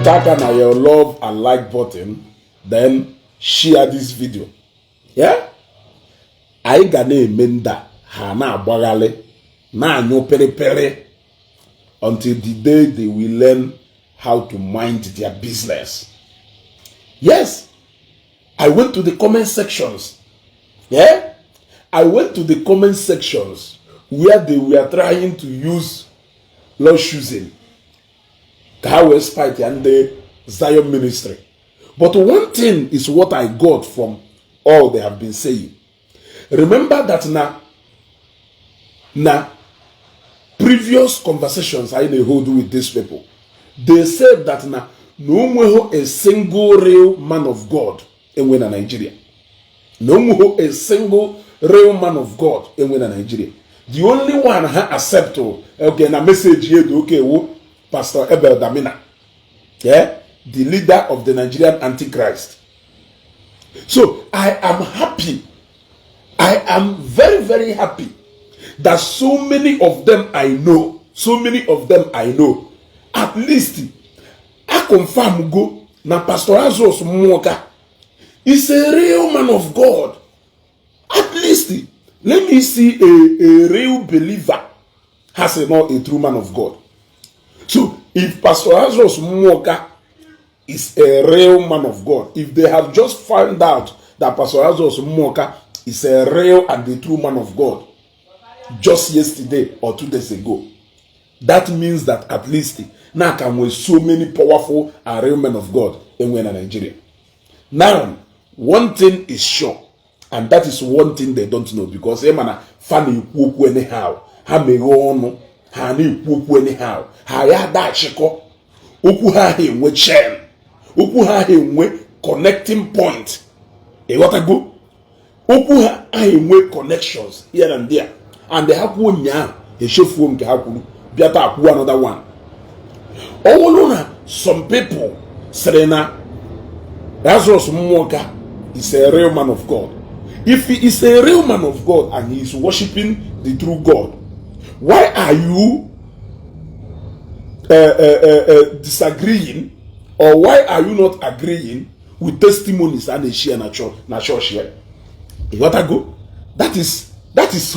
Metụ aka na your love and like button, then share this video. Yeah, anyị ga na-eme nda ha na-agbaghalị na-anyụ pịrịpịrị until the day they will learn how to mind their business. Yes, I went to the comment sections. Yeah, I went to the comment sections where they were trying to use Lord Choosing ka ha wee spite ya ndị Zion Ministry. But one thing is what I got from all they have been saying. Remember that na previous conversations I dey hold with these people, they said that na onweghị a single real man of God enwe na Nigeria. Na onweghị a single real man of God enwe na Nigeria. The only one ha accept, okay, na message ya dị okay, wo Pastor Abel Damina, yeah, the leader of the Nigerian Antichrist. So I am happy, I am very, very happy that so many of them I know, so many of them I know, at least I confirm go na Pastor Lazarus Muoka is a real man of God. At least let me see a real believer has a not a true man of God. So if Pastor Lazarus Muoka is a real man of God, if they have just found out that Pastor Lazarus Muoka is a real and a true man of God just yesterday or 2 days ago, that means that at least now can we so many powerful and real men of God in Nigeria. Now, one thing is sure, and that is one thing they don't know, because na fa na-ekwu okwu anyhow, ha meghee ọnụ ha na-ekwu okwu anyhow, ha ya dachịkọ okwu, ha ahụ enwe chain, okwu ha ahụ enwe connecting point. Ịghọtago? Okwu ha ahụ enwe connections here and there, and ha kwuo ụnyaahụ, echefuo nke ha kwuru, bịa taa kwuo another one. Ọ bụrụ na some people sịrị na Lazarus Muoka is a real man of God, if he is a real man of God and he is worshiping the true God, why are you disagreeing, or why are you not agreeing with testimonies a na-eshi na church, na church here? Ịghọtago? That is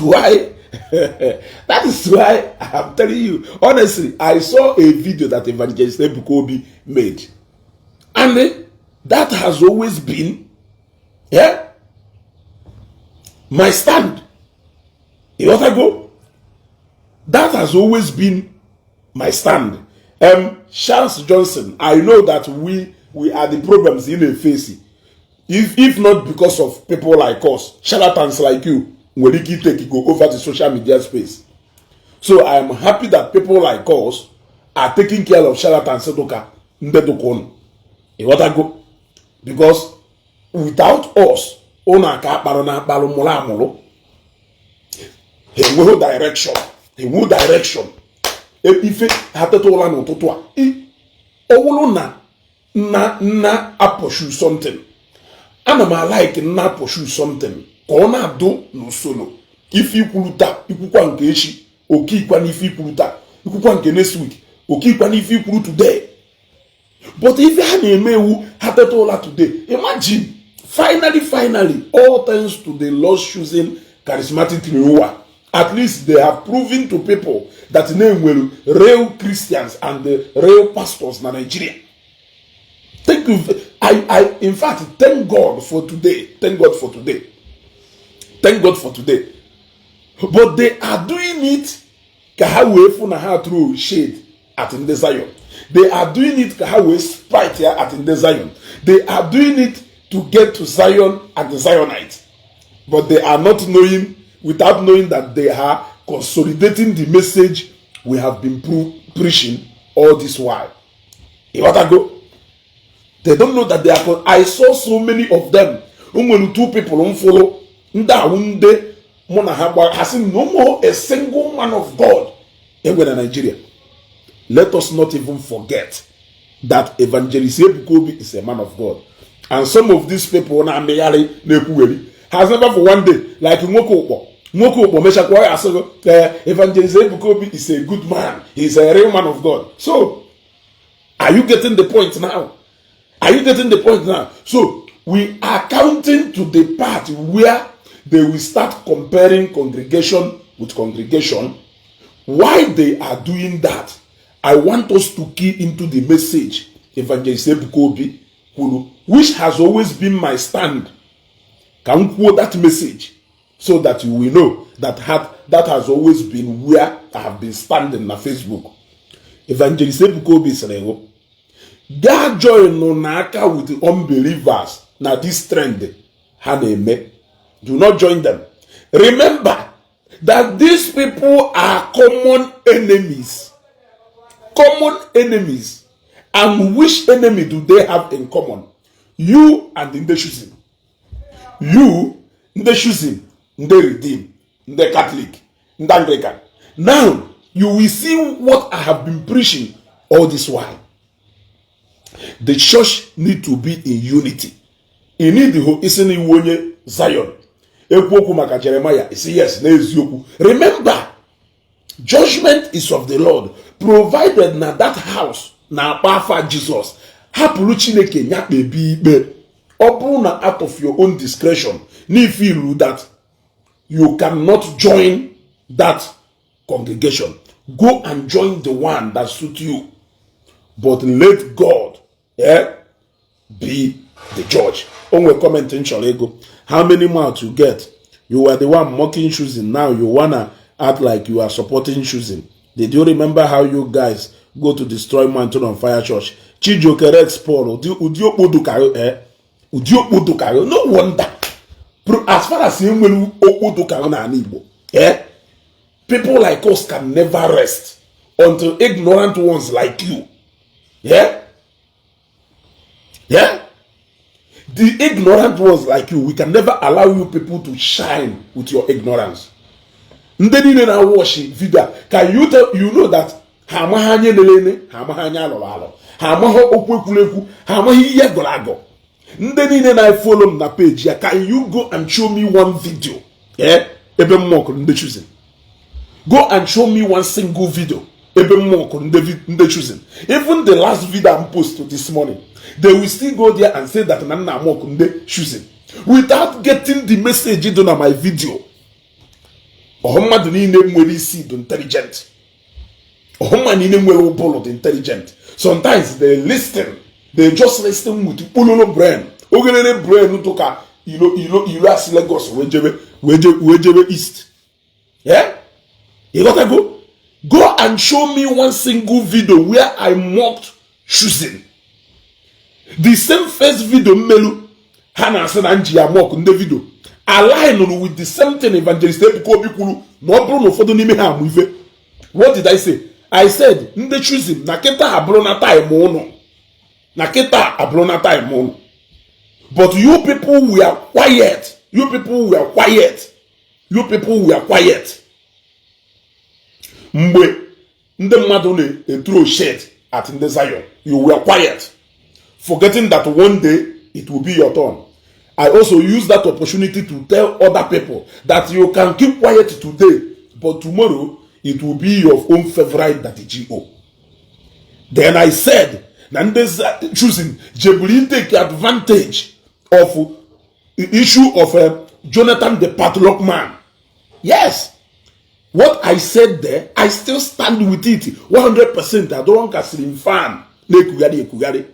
why I'm telling you honestly, I saw a video that Evangelist Ebuka Obi made, and that has always been, yeah, my stand. Ịghọtago? That has always been my stand. Charles Johnson, I know that we are the problems in a face. If not because of people like us, charlatans like you nwere ike take go over the social media space. So I am happy that people like us are taking care of charlatans dụka ndị dụka unu. Ịghọtago? Because without us, unu aka akparụ na akparụ mụrụ amụrụ, ha enweghị direction, ha enweghị direction. Ife ha teta ụra n'ụtụtụ a, ọ bụrụ na nna a-pursue something, ana m a-like nna a-pursue something ka ọ na-adụ n'usoro. Ife ikwuru taa, ikwukwa nke echi, okikwa n'ife ikwuru taa, ikwukwa nke next week, okikwa n'ife ikwuru today. But ife ha na-eme ewu, ha teta ụra today, imagine, finally, finally, all thanks to the Lord's Choosing charismatic renewal, at least they have proven to people that na-enwere real Christians and the real pastors na Nigeria. Thank you. I in fact thank God for today. Thank God for today. Thank God for today. But they are doing it ka ha wee fụ na ha throw shade at ndị Zion. They are doing it ka ha wee spite ya at ndị Zion. They are doing it to get to Zion and the Zionites, but they are not knowing, without knowing that they are consolidating the message we have been preaching all this while. Ịghọtago? They don't know that they are. I saw so many of them. O nwere two people m fụrụ, ndị ahụ ndị mụ na ha gbara, ha sị na ụmụ a single man of God enwe na Nigeria. Let us not even forget that Evangelist Ebuka Obi is a man of God, and some of these people na-amịgharị na-ekwugheri has never for one day, like nwoke ụkpọ, nwoke ụkpọ mechakwa ya asịghị, "Evangelist Ebuka Obi is a good man, he is a real man of God." So Are you getting the point now? Are you getting the point now? So we are counting to the part where they will start comparing congregation with congregation. Why they are doing that, I want us to key into the message Evangelist Ebuka Obi kwuru, which has always been my stand. Ka m kwuo that message so that you will know that has always been where I have been standing na Facebook. Evangelist Ebuka Obi sịrị hụ gaa join n'aka with the unbelievers na this trend ha na-eme. Do not join them. Remember that these people are common enemies, common enemies. And which enemy do they have in common? You and ndị Chosen. You, ndị Chosen, ndị Redeem, ndị Catholic, ndị Anglican. Now you will see what I have been preaching all this while. The church need to be in unity. You need ho isi na iwu onye Zion ekwu okwu maka Jeremiah, isi yes, n'eziokwu. Remember, judgment is of the Lord. Provided na that house na-akpọ afa Jesus, hapụrụ Chineke ya kpebi ikpe. Ọ bụrụ na out of your own discretion na feel that you cannot join that congregation, go and join the one that suit you, but let God be the judge. O nwere comment m chọrọ ego. How many mouths you get? You were the one mocking Chosen. Now you wanna act like you are supporting Chosen. Did you remember how you guys go to destroy Mountain on Fire Church? Chijioke Rex Paul, ụdị okpodu ka ụdị okpodu ka. No wonder, as far as enwere okpodu ka n'ala Igbo, people like us can never rest until ignorant ones like you, yeah, the ignorant ones like you, we can never allow you people to shine with your ignorance. Ndị niile na-watch video a, can you tell, you know that ha amaghị anya elelene, ha amaghị anya alọrọ alọ, ha amaghị okwu ekwurekwu, ha amaghị ihe gọrọ agọ. Ndị niile na-follow m na page ya, can you go and show me one video ebe m mockụrụ ndị Chosen? Go and show me one single video ebe m mockụrụ ndị Chosen. Even the last video I'm post this morning, they will still go there and say that na nna mock ndị Chosen without getting the message dị na my video. Ọhụ mmadụ niile nwere isi dị intelligent, ọhụ mmadụ niile nwere ụbụrụ dị intelligent. Sometimes they listen, they just listen with kpololo brain, ogerere brain tụ ka ilo ilo ilo asị Lagos wee jebe east. Yeah, you gotta go go and show me one single video where I mocked Chosen. The same first video mmelu ha na-asị na nji ya mock ndị video align with the same thing Evangelist Ebuka Obi kwuru na ọ bụrụ na ụfọdụ n'ime ha amụ ife. What did I say? I said ndị Chosen na kịta abụrụ na time ụnụ, na kịta abụrụ na time ụnụ. But you people were quiet. You people were quiet. You people were quiet mgbe ndị mmadụ na-ethrow shit at ndị Zion. You were quiet, forgetting that one day it will be your turn. I also use that opportunity to tell other people that you can keep quiet today, but tomorrow it will be your own favorite that go. Then I said na ndị Chosen jeburu take advantage of the issue of Jonathan the padlock man. Yes, what I said there, I still stand with it 100%. Adọrọ nka slim fan na-ekugharị ekugharị.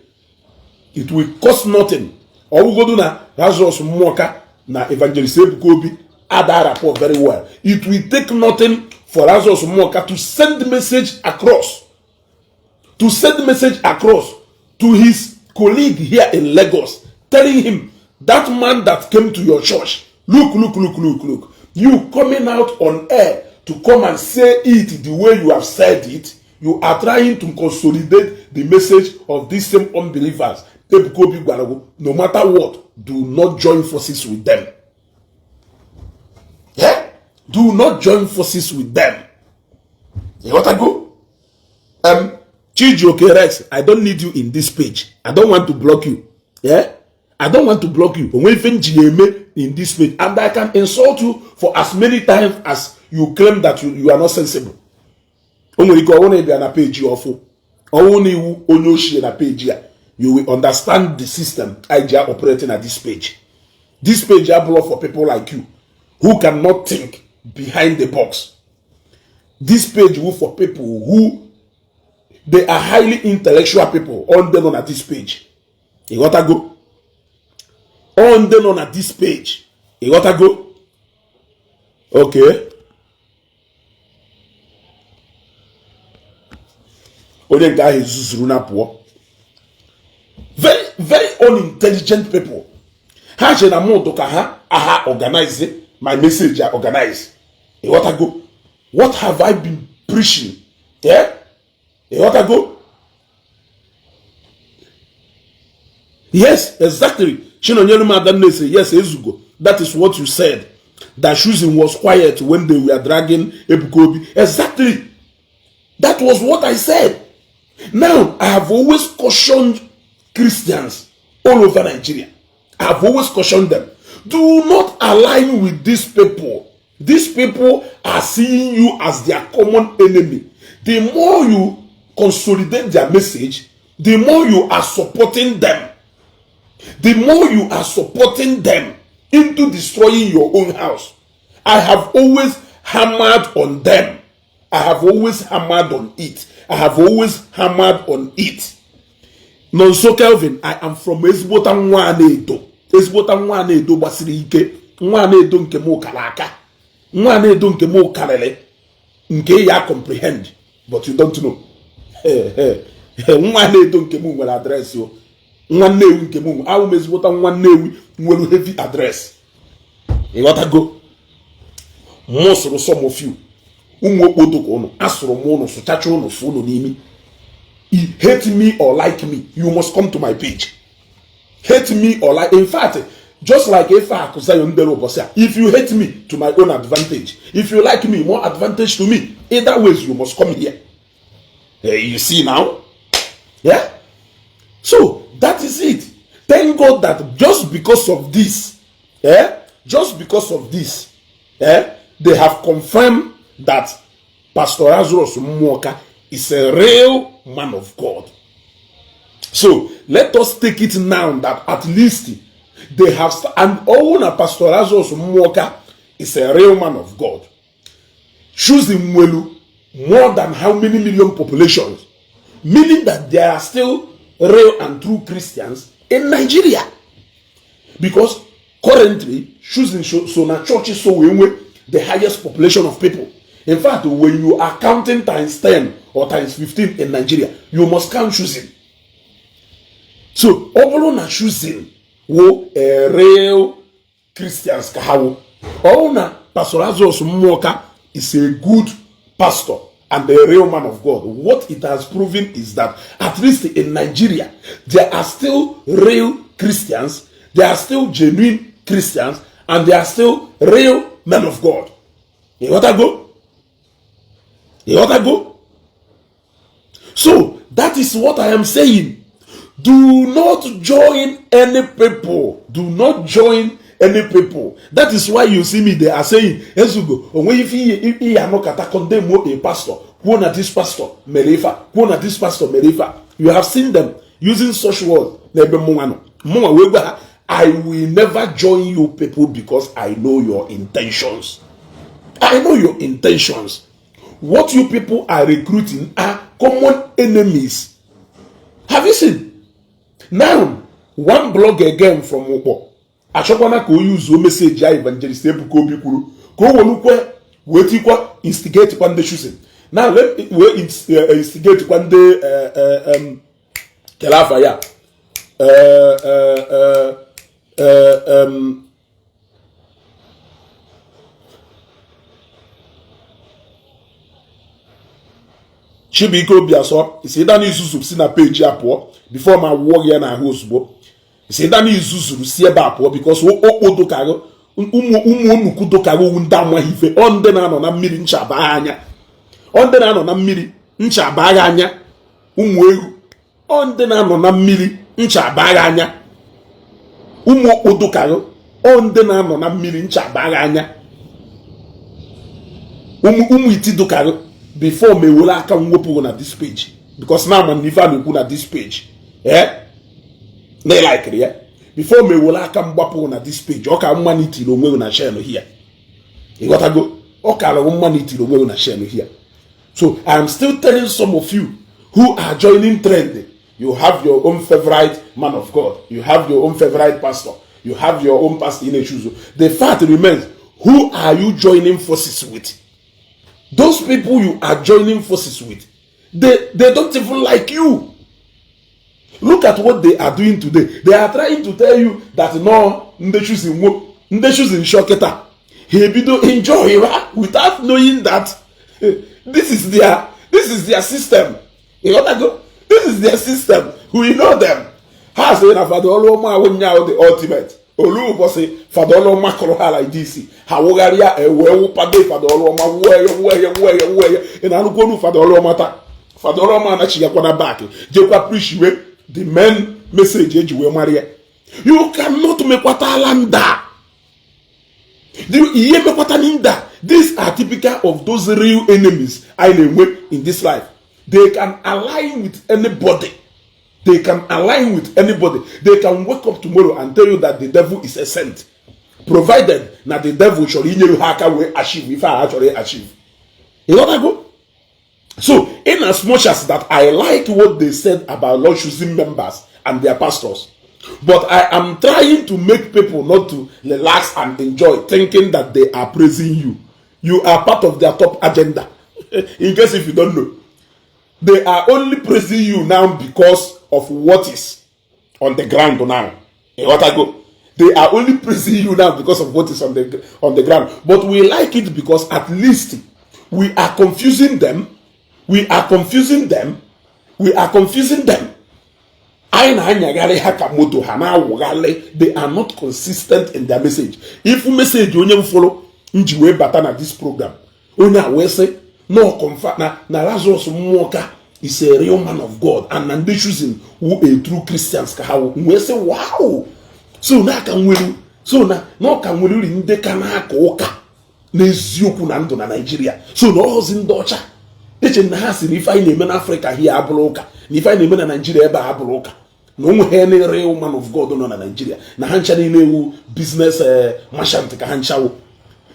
It will cost nothing. Ọwụgodu na Lazarus Mmụọka na Evangelist Ebuka Obi ada rapport very well, it will take nothing for Lazarus Mmụọka to send message across, to send message across to his colleague here in Lagos, telling him, "That man that came to your church, look, look, look, look, look, you coming out on air to come and say it the way you have said it, you are trying to consolidate the message of these same unbelievers." Ebuka Obi gwara gị, no matter what, do not join forces with them. Yeah? Do not join forces with them. You gotta go. Chijioke Rex, I don't need you in this page. I don't want to block you. Yeah? I don't want to block you. Onwe ife nji eme in this page, and I can insult you for as many times as you claim that you are not sensible. O nwere ike ọ bụrụ na ị bịa na page ọfụ Ọnwụ na iwu onye ochie na page a, you will understand the system I ji operating at this page. This page abụrụ for people like you who cannot think behind the box. This page will for people who they are highly intellectual people on ndị nọ na this page. Ịghọtago? On ndị nọ na this page. Ịghọtago? Okay, onye nke ahụ ezuzuru na pụọ. Very very unintelligent people. Ha che na mụ ka ha aha organize my message a organize. Ịghọtago? What have I been preaching? Yeah? Ịghọtago? Yes, exactly. Chinonyelu Adanne say yes, Ezugo, that is what you said, that Chosen was quiet when they were dragging Ebuka Obi. Exactly, that was what I said. Now, I have always cautioned Christians all over Nigeria. I have always cautioned them, do not align with these people. These people are seeing you as their common enemy. The more you consolidate their message, the more you are supporting them, the more you are supporting them into destroying your own house. I have always hammered on them. I have always hammered on it. I have always hammered on it. Nonso Kelvin, I am from ezigbota nwa na-edo, ezigbota nwa na-edo gbasiri ike, nwa na-edo nke m kara aka, nwa na-edo nke m karịrị nke ya comprehend, but you don't know. Nwa na-edo nke m nwere address o. Nwa Nnewi nke m, awụ m ezigbota nwa Nnewi nwere heavy address. Ịghọtago? Mụ sụrụ some of you ụmụ okpoto ka ụnụ asụrụ m ụnụ sụchacha ụnụ fụ ụnụ n'imi. Hate me or like me, you must come to my page. Hate me or like, in fact, just like ife akụ Zion dere ụbọchị a, if you hate me, to my own advantage, if you like me, more advantage to me. Either ways, you must come here. Hey, you see now? Yeah, so that is it. Thank God that just because of this, just because of this, they have confirmed that Pastor Lazarus Muoka is a real man of God. So let us take it now that at least they have, and all na Pastor Lazarus Muoka is a real man of God. Choosing Mwelu more than how many million populations, meaning that there are still real and true Christians in Nigeria. Because currently, choosing so na churches so we the highest population of people. In fact, when you are counting times 10 or times 15 in Nigeria, you must count Choosing. So, ọ bụrụ na Choosing wo a real Christians ka ha wo, ọ bụrụ na Pastor Lazarus Muoka is a good pastor and a real man of God, what it has proven is that at least in Nigeria, there are still real Christians, there are still genuine Christians, and there are still real men of God. Ịghọtago? Ịghọtago? So that is what I am saying. Do not join any people. Do not join any people. That is why you see me, they are saying, Ezugo, onwe ife ihe anọkata condemn a pastor. Kwuo na this pastor mere ife a. Kwuo na this pastor mere ife a. You have seen them using such words n'ebe mụnwa nọ. Mụnwa wee gwa ha, I will never join you people because I know your intentions. I know your intentions. What you people are recruiting are common enemies. Have you seen? Now, one blog again from Ukpo. Achọkwana ka o yuzuo message ya Evangelist Ebuka Obi kwuru ka o welukwe wee tikwa instigate kwa ndị Chosen. Now, let wee instigate kwa ndị kele afa ya Chibuike Obiasọ isi ịda n'izuzu si na page a pụọ before ma wụọ gị ya n'ahụ ozugbo. Isi ịda n'izuzuru si ebe a pụọ because okpo dokarụ ụmụ nnukwu dokarụ owu ndị amaghị ife ọ ndị na-anọ na mmiri ncha baa anya, ọ ndị na-anọ na mmiri ncha baa anya, ụmụ ewu, ọ ndị na-anọ na mmiri ncha baa anya, ụmụ okpodokarụ, ọ ndị na-anọ na mmiri ncha baa anya, ụmụ iti dokarụ before ma ewere aka m wepụrụ na this page. Because now man, ife a na-ekwu na this page, eh, na ịlikiri ya, before m ewere aka m gbapụ na this page, ọ ka mma na itiri onwe gị na chain here. Ịghọtago? Ọ kara mma na itiri onwe gị na chain here. So I am still telling some of you who are joining trend, you have your own favorite man of God, you have your own favorite pastor, you have your own pastor in a choose. The fact remains, who are you joining forces with? Those people you are joining forces with, they don't even like you. Look at what they are doing today. They are trying to tell you that no, ndị Chosen nwo ndị Chosen shọkịta ha ebido enjoy ha without knowing that this is their system. Ịghọtago? This is their system. We know them. Ha sị na Fada Ọlụọma ahụ nyaahụ the ultimate olu ụbọchị Fada Ọlụọma kụrụ ha like this, ha wụgharịa ewee wụpado Fada Ọlụọma, wụọ ya, wụọ ya, wụọ ya, wụọ ya. Ị na-anụkwa olu Fada Ọlụọma taa? Fada Ọlụọma anachighakwa na back jekwa preach we the main message eji wee mara ya. You cannot mekwatala nda ihe mekwata nda. These are typical of those real enemies anyị na-enwe in this life. They can align with anybody. They can align with anybody. They can wake up tomorrow and tell you that the devil is a saint, provided na the devil chọrọ inyere ha aka wee achieve ife a ha chọrọ achieve. Ịghọtago? So in as much as that I like what they said about Lord Choosing members and their pastors, but I am trying to make people not to relax and enjoy thinking that they are praising you. You are part of their top agenda. In case if you don't know, they are only praising you now because of what is on the ground now. Ịghọtago? They are only praising you now because of what is on the ground. But we like it because at least we are confusing them. We are confusing them. We are confusing them. Anyị na-anyagharị ha ka moto ha na-awụgharị. They are not consistent in their message. Ifu message onye m fụrụ m ji wee bata na this program, onye a wee sị na ọkọmfa na Lazarus Mmụọka is a real man of God and na ndị Choosing who a true Christians ka ha wụ. Wee sị, "Wow." So na aka nwere, so na ọka nwere uri ndị ka na-aka ụka n'eziokwu na ndụ na Naijiria. So na ọhụzi ndị ọcha eche na ha si na ife anyị na-eme n'Afrịka hie abụrụ ụka, na ife anyị na-eme na Naijiria ebe a abụrụ ụka, na onwe ha na real man of God nọ na Naijiria, na ha ncha niile ewu business merchant ka ha nchawo.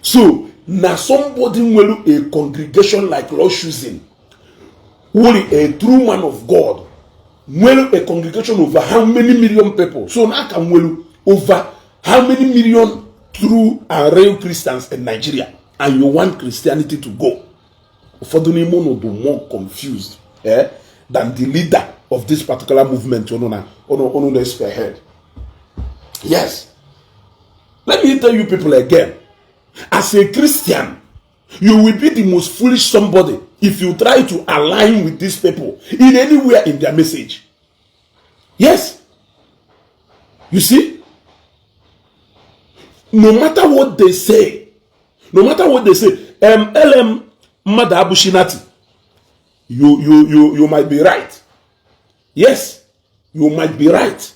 So na somebody nwere a congregation like Lord Choosing wuri a true man of God, nwere a congregation over how many million people, so na aka nwere over how many million true and real Christians in Nigeria, and you want Christianity to go. Ụfọdụ n'ime unu dị more confused, than the leader of this particular movement unu na unu na spearhead. Yes, let me tell you people again, as a Christian, you will be the most foolish somebody if you try to align with these people in anywhere in their message. Yes, you see, no matter what they say, no matter what they say, lm mmadụ abụshinati, you might be right. Yes, you might be right.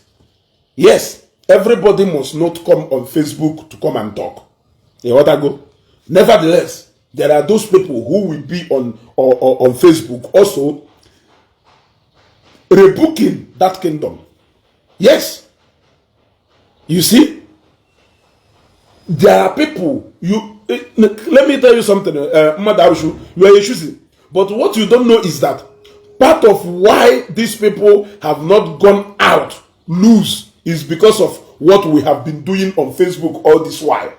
Yes, everybody must not come on Facebook to come and talk. Ịghọtago? Nevertheless, there are those people who will be on Facebook also rebuking that kingdom. Yes, you see, there are people you let me tell you something, Mmadụ Arushu, you are a Choosing, but what you don't know is that part of why these people have not gone out loose is because of what we have been doing on Facebook all this while.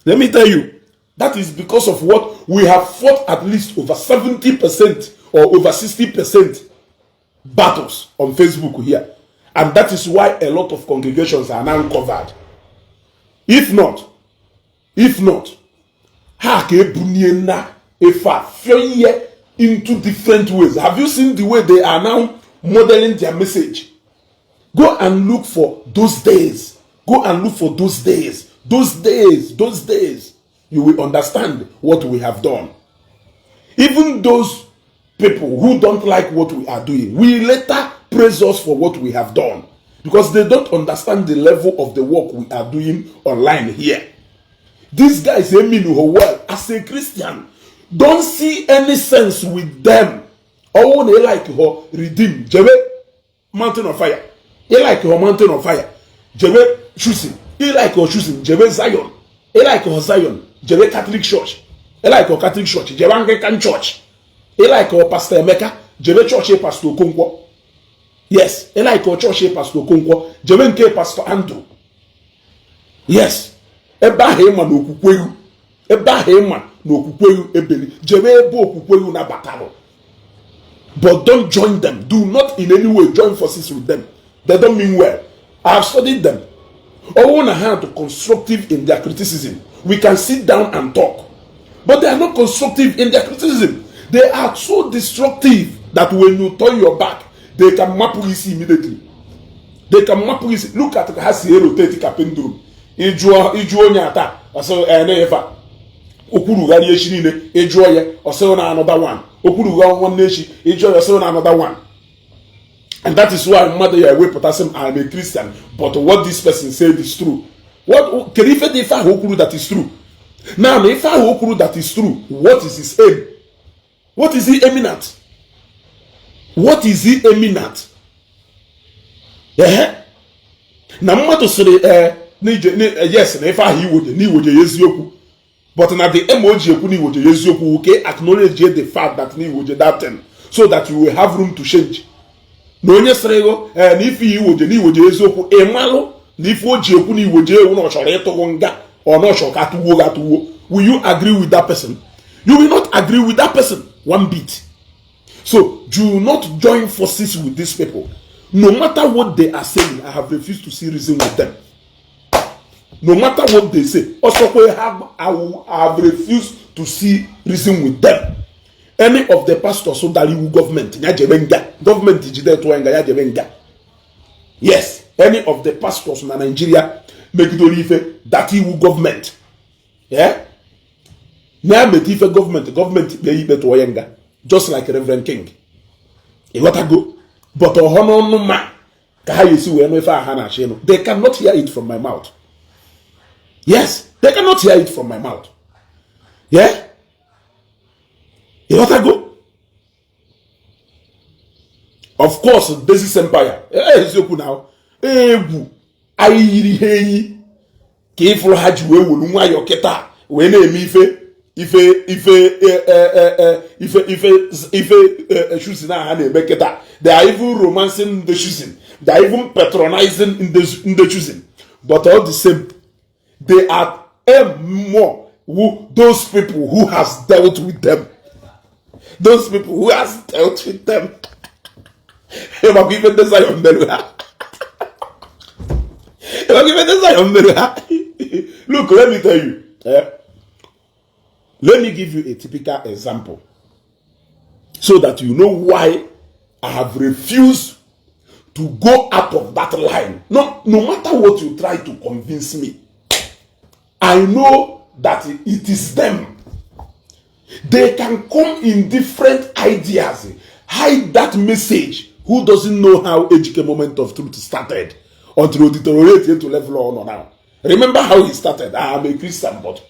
Let me tell you, that is because of what we have fought, at least over 70% or over 60% battles on Facebook here. And that is why a lot of congregations are now covered. If not, ha ka ebunie na ife a fịọ ihe into different ways. Have you seen the way they are now modeling their message? Go and look for those days. Go and look for those days. Those days, those days, you will understand what we have done. Even those people who don't like what we are doing will later praise us for what we have done because they don't understand the level of the work we are doing online here. These guys say mean well. As a Christian, don't see any sense with them. Ọwụ na ị like họ Redeem, jebe Mountain of Fire. Ị like họ Mountain of Fire, jebe Chosen. Ị like họ Chosen, jebe Zion. Ị like họ Zion, jebe Catholic Church. Ị like họ Catholic Church, jebe Anglican Church. Ị like họ Pastor Emeka, jebe chọọchị Pastor Okonkwo. Yes, ị like họ chọọchị Pastor Okonkwo, jebe nke Pastor Andrew. Yes, ebe ahụ ịma na okwukwe, ebe ahụ ịma na okwukwe ebeli, jebe ebe okwukwe nabatalụ. But don't join them. Do not in any way join forces with them. They don't mean well. I have studied them. Ọwụ na ha to constructive in their criticism, we can sit down and talk, but they are not constructive in their criticism. They are so destructive that when you turn your back, they can mapụ isi immediately. They can mapụ isi. Look at ka ha si rotate ka pendulum. Ịjụọ, ịjụọ onye ata, ọsị na-efe a okwurugharị echi niile. Ịjụọ ya, ọsị na another one. Okwurugha nwanne echi, ịjụọ ya, ọsị na another one. And that is why mmadụ ya ewepụtasị m, "I'm a Christian, but what this person said is true." What? Kedu ife dị ife ahụ o kwuru that is true now? Na ife ahụ o kwuru that is true, what is his aim? What is he aiming at? What is he aiming at? Ehe, na mmadụ sịrị ee n'ije yes, na ife ahụ iwoje na iwoje ya eziokwu, but na the aim o ji ekwu na iwoje ya eziokwu, ke acknowledge the fact that na iwoje that thing so that you will have room to change. Na onye sịrị ego ee na ife ya iwoje na iwoje eziokwu, ịmalụ na ife o ji ekwu na iwoje ewu na ọ chọrọ ịtụgụ nga, ọ na ọ chọrọ ka atụgbuo gị atụgbuo. Will you agree with that person? You will not agree with that person one bit. So do not join forces with these people, no matter what they are saying. I have refused to see reason with them, no matter what they say. Osokwe have I have refused to see reason with them. Any of the pastors so dara iwu gọọmenti, ya jebe nga. Gọọmenti jide tụọ nga, ya jebe nga. Yes, any of the pastors na Nigeria megidere ife data iwu gọọmenti, yeah? Na meta ife gọọmenti, gọọmenti kpee ikpe, tụọ ya nga, just like Reverend King. Ịghọtago? But ọhọ n'ọnụ ma ka ha esi wee nụ ife a ha na-achọ ịnụ. They cannot hear it from my mouth. Yes, they cannot hear it from my mouth. Yeah, ịghọtago? Of course, Desis Empire, eziokwu na egwu anyị yiri ha eyi ka ịfụrụ ha ji wee welu nwayọọ kịta wee na-eme ife ife ife ife ife ife Chosen na ha na-eme kịta. They are even romancing the Chosen. They are even patronizing the Chosen. But all the same, they are more who those people who has dealt with them, those people who has dealt with them. Ịmakwa ife ndị Zion mere ha? Ịmakwa ife ndị Zion mere ha? Look, let me tell you, eh? Let me give you a typical example so that you know why I have refused to go out of that line. No, no matter what you try to convince me, I know that it is them. They can come in different ideas, hide that message. Who doesn't know how Ejike Moment of Truth started until he deteriorate to level on now? Remember how he started? "I am a Christian," but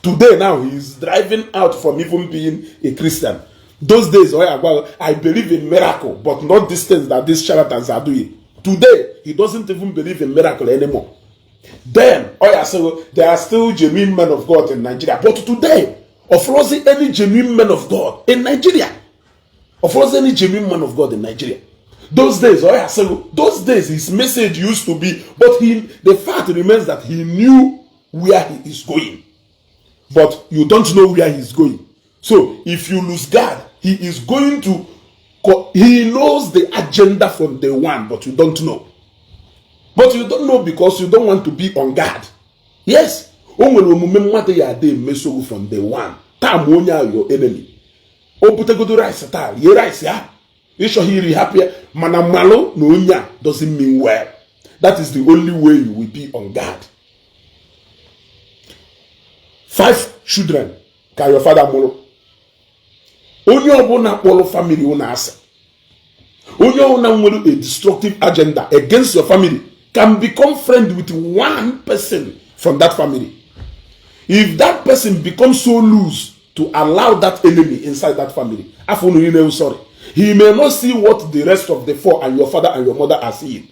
today now he is driving out from even being a Christian. Those days, oh yeah, well, "I believe in miracle, but not these things that these charlatans are doing." Today, he doesn't even believe in miracle anymore. Then, oh yeah, so there are still genuine men of God in Nigeria. But today, of course, any genuine men of God in Nigeria. Of course, any genuine man of God in Nigeria. Those days, oh yeah, so those days his message used to be, but the fact remains that he knew where he is going. But you don't know where he's going. So if you lose guard, he is going to, he knows the agenda from day one, but you don't know. But you don't know because you don't want to be on guard. Yes. O nwere omume mmadụ ya ada emesogbu from day one. Taa ma onye ahụ your enemy. O butegodo rice taa, rie rice ya. Ịchọghị iri, hapụ ya. Mana malụ na onye a doesn't mean well. That is the only way you will be on guard. Five children ka your father mụrụ. Onye ọbụla kpọrọ family unu asị, onye ọbụla nwere a destructive agenda against your family can become friend with one person from that family. If that person becomes so loose to allow that enemy inside that family, afọ unu niile, sorry. He may not see what the rest of the four and your father and your mother are seeing.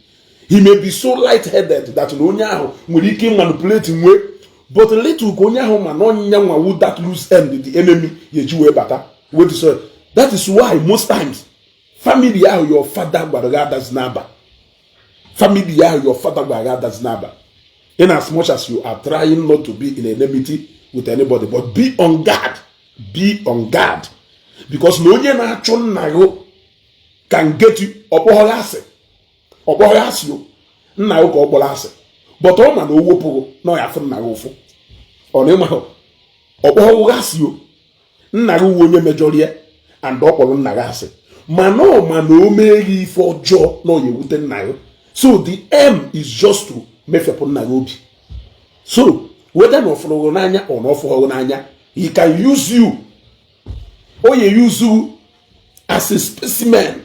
He may be so light-headed that na onye ahụ nwere ike manipulate nwe, but little ka onye ahụ ma na ọnyịnya nwawu that loose end the enemy ya eji wee bata wee destroy. That is why most times family ahụ your father gwara gị adazi n'aba, family ahụ your father gwara gị adazi n'aba. In as much as you are trying not to be in enmity with anybody, but be on guard, be on guard, because na onye na-achụ nna gị can get you. Ọkpọghọ asị, ọkpọghọ asị o nna gị ka ọ kpọrọ asị, but ọ ma na o wepụghị na ọ ya afụ nna gị ụfụ. Ọ na ịma ọkpọghọ asị o nna gị wu onye mejọrọ ya, and ọ kpọrọ nna gị asị, mana ọ ma na o mee gị ife ọjọọ na ọ ya ewute nna gị. So the aim is just to mefepụ nna gị obi. So whether na ọ fụrụ gị n'anya or na ọ fụrụ gị n'anya, he can use you, o ya use you as a specimen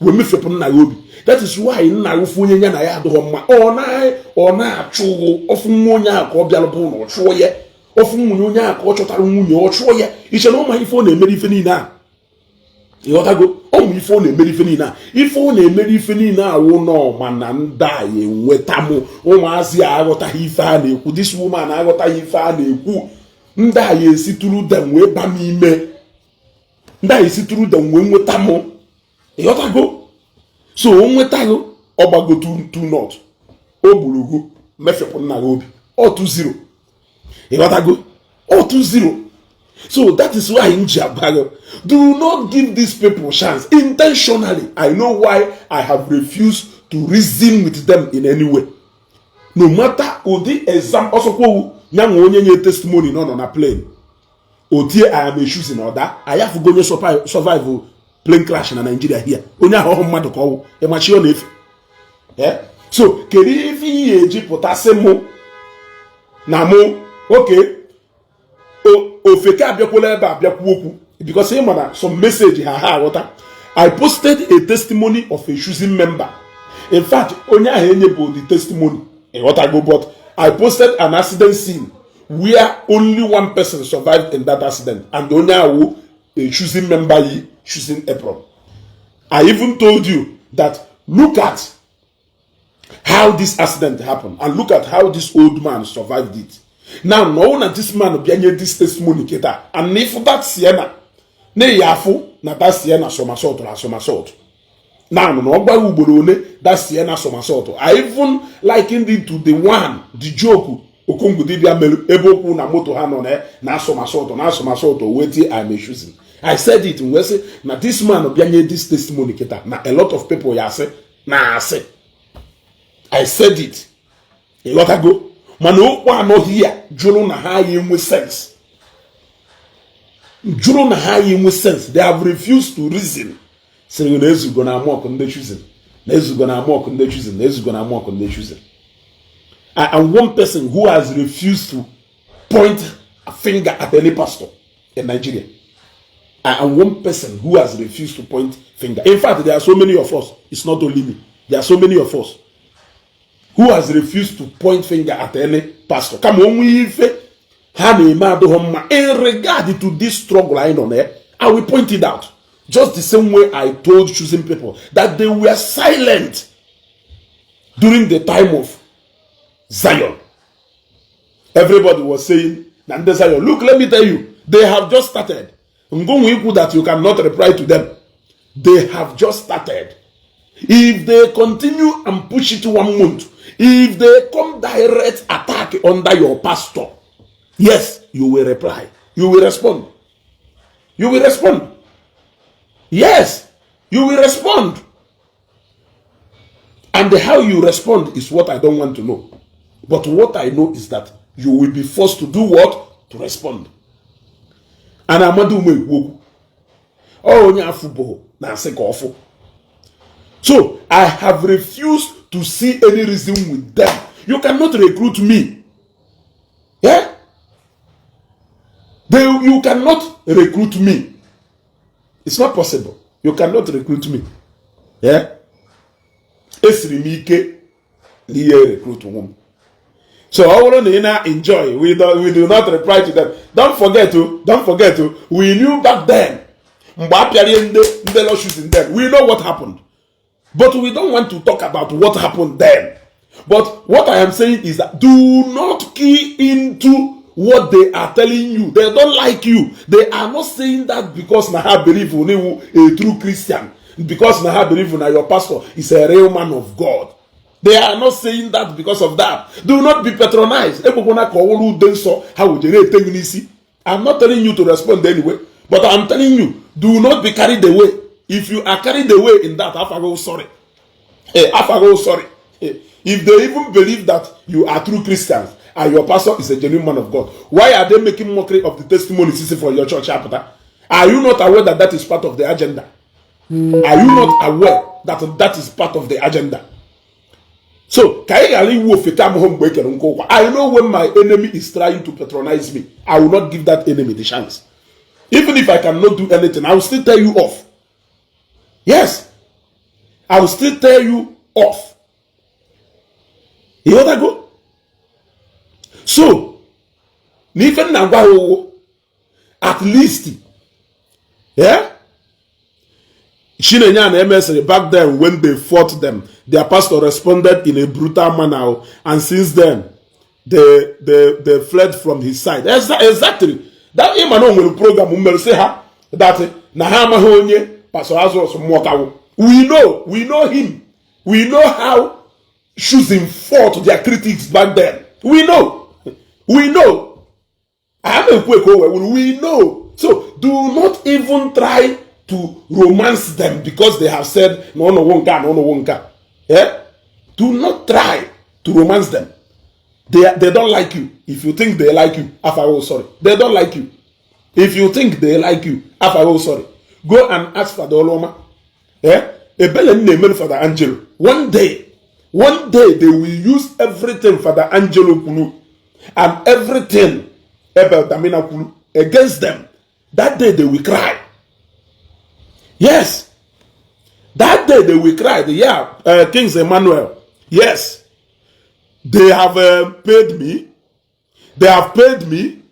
wee mefepụ nna gị obi. That is why nna gị fụ onye ya na ya adịghọ mma, ọ na-achụ ọfụ nwa onye ahụ ka ọ bịara bụ na ọ chụọ ya, ọfụ nwunye onye ahụ ka ọ chọtara nwunye, ọ chụọ ya. Iche na ụmụ ife ọ na-emere ife niile a, ịghọtago? Ụmụ ife ọ na-emere ife niile a, ife ọ na-emere ife niile a wụ nọ mana ndị a enweta m ụmụazị a aghọtaghị ife a na-ekwu. This woman aghọtaghị ife a na-ekwu. Ndị a ya esi tụrụ dem wee ba m ime, ndị a esi tụrụ dem wee nweta m. Ịghọtago? So o nwetaghị, ọ gbago 2 not, o gburu gụ mefepụ nna gị obi ọ 2-0. Ịghọtago? Ọ 2-0. So that is why m ji agwa gị, do not give these people chance intentionally. I know why I have refused to reason with them in any way, no matter ụdị exam ọsọkwowu ya nwe onye nye testimony nọ na plane otie "I am a Chosen." Ọda anyị afụgo onye survive plane crash na Nigeria here. Onye ahụ ọhụ mmadụ ka ọwụ ịmachi ọ na-efe. So kedu ife ihe eji pụtasị mụ na mụ oke ofeke abịakwala ebe a bịakwu okwu? Because ị ma na some message ha aghọta. I posted a testimony of a Chosen member. In fact, onye ahụ enyebụ the testimony, ịghọtago? But I posted an accident scene where only one person survived in that accident, and onye ahụ a Chosen member yi Chosen apron. I even told you that look at how this accident happened and look at how this old man survived it. Now na na this man bịa nye this testimony kịta, and if that siena na ya afụ na that siena somersault na somersault now, na ọ gbaghị ugboro ole that siena somersault. I even likened it to the one, the joke Okongwu dibịa mere ebe okwu na moto ha nọ na somersault na somersault wee tie "I'm a Chosen." I said it wee sị na this man bịa nye this testimony kịta, na a lot of people ya asị na asị. I said it, ịghọtago? Mana okwu anọghị ya jụrụ na ha ya enwe sense, jụrụ na ha ya enwe sense. They have refused to reason. Sịrị na ezugo na amok ndị Chosen, na ezugo na amok ndị Chosen, na ezugo na amok ndị Chosen. I am one person who has refused to point a finger at any pastor in Nigeria. I am one person who has refused to point finger. In fact, there are so many of us. It's not only me. There are so many of us who has refused to point finger at any pastor. Kama onwe ife ha na-eme adịghị mma in regard to this struggle anyị nọ na ya, I will point it out. Just the same way I told Chosen people that they were silent during the time of Zion. Everybody was saying, na ndị Zion, look, let me tell you, they have just started. Ngonwe ikwu that you cannot reply to them. They have just started. If they continue and push it one month, if they come direct attack under your pastor, yes, you will reply. You will respond. You will respond. Yes, you will respond. And how you respond is what I don't want to know. But what I know is that you will be forced to do what? To respond. And Amadu ume ekwu okwu. Ọ onye afụ bụ na-asị ka ọfụ. So I have refused to see any reason with them. You cannot recruit me. Yeah? You cannot recruit me. It's not possible. You cannot recruit me. Yeah? Esiri m ike n'ihe recruit nwa m. So ọ bụrụ na ị na-enjoy, we do not reply to them. Don't forget to, we knew back then. Mgbe a pịara ndị Lord Chosen then, we know what happened, but we don't want to talk about what happened then. But what I am saying is that do not key into what they are telling you. They don't like you. They are not saying that because na ha believe na ị wụ a true Christian, because na ha believe na your pastor is a real man of God. They are not saying that because of that. Do not be patronized. Ekwekwana ka ọ wụrụ ude nsọ ha wujere ete gị n'isi. I'm not telling you to respond anyway, but I'm telling you, do not be carried away. If you are carried away in that, afago sorry. Hey, afago sorry. Hey, if they even believe that you are true Christians and your pastor is a genuine man of God, why are they making mockery of the testimonies for your church chapter? Are you not aware that that is part of the agenda? Are you not aware that that is part of the agenda? So ka anyị ghara iwu ofeke amụghị mgbe e kere nke ụkwa. I know when my enemy is trying to patronize me. I will not give that enemy the chance. Even if I cannot do anything, I will still tell you off. Yes, I will still tell you off. Ịghọtago? So na ife m na-agwa ha ụwụ, at least, yeah, Chinenye and emesịrị back then, when they fought them, their pastor responded in a brutal manner, and since then they fled from his side. Exactly that. Ịma na o nwere program m mere sị ha that na ha amaghị onye Pastor Azụrụs Mmụọkawu. We know him. We know how Chosen fought their critics back then. We know. I am ekwu. We know. So do not even try to romance them because they have said no nka no nka. Yeah, do not try to romance them. They don't like you. If you think they like you, afago sorry. They don't like you. If you think they like you, afago sorry. Go and ask Father Oloma. Eh, ebele m na-emere Father Angelo. One day, one day, they will use everything Father Angelo kwuru and everything Ebel Damina kwuru against them. That day they will cry. Yes, that day they will cry. Yeah, Kings Emmanuel, yes, they have paid me. They have paid me.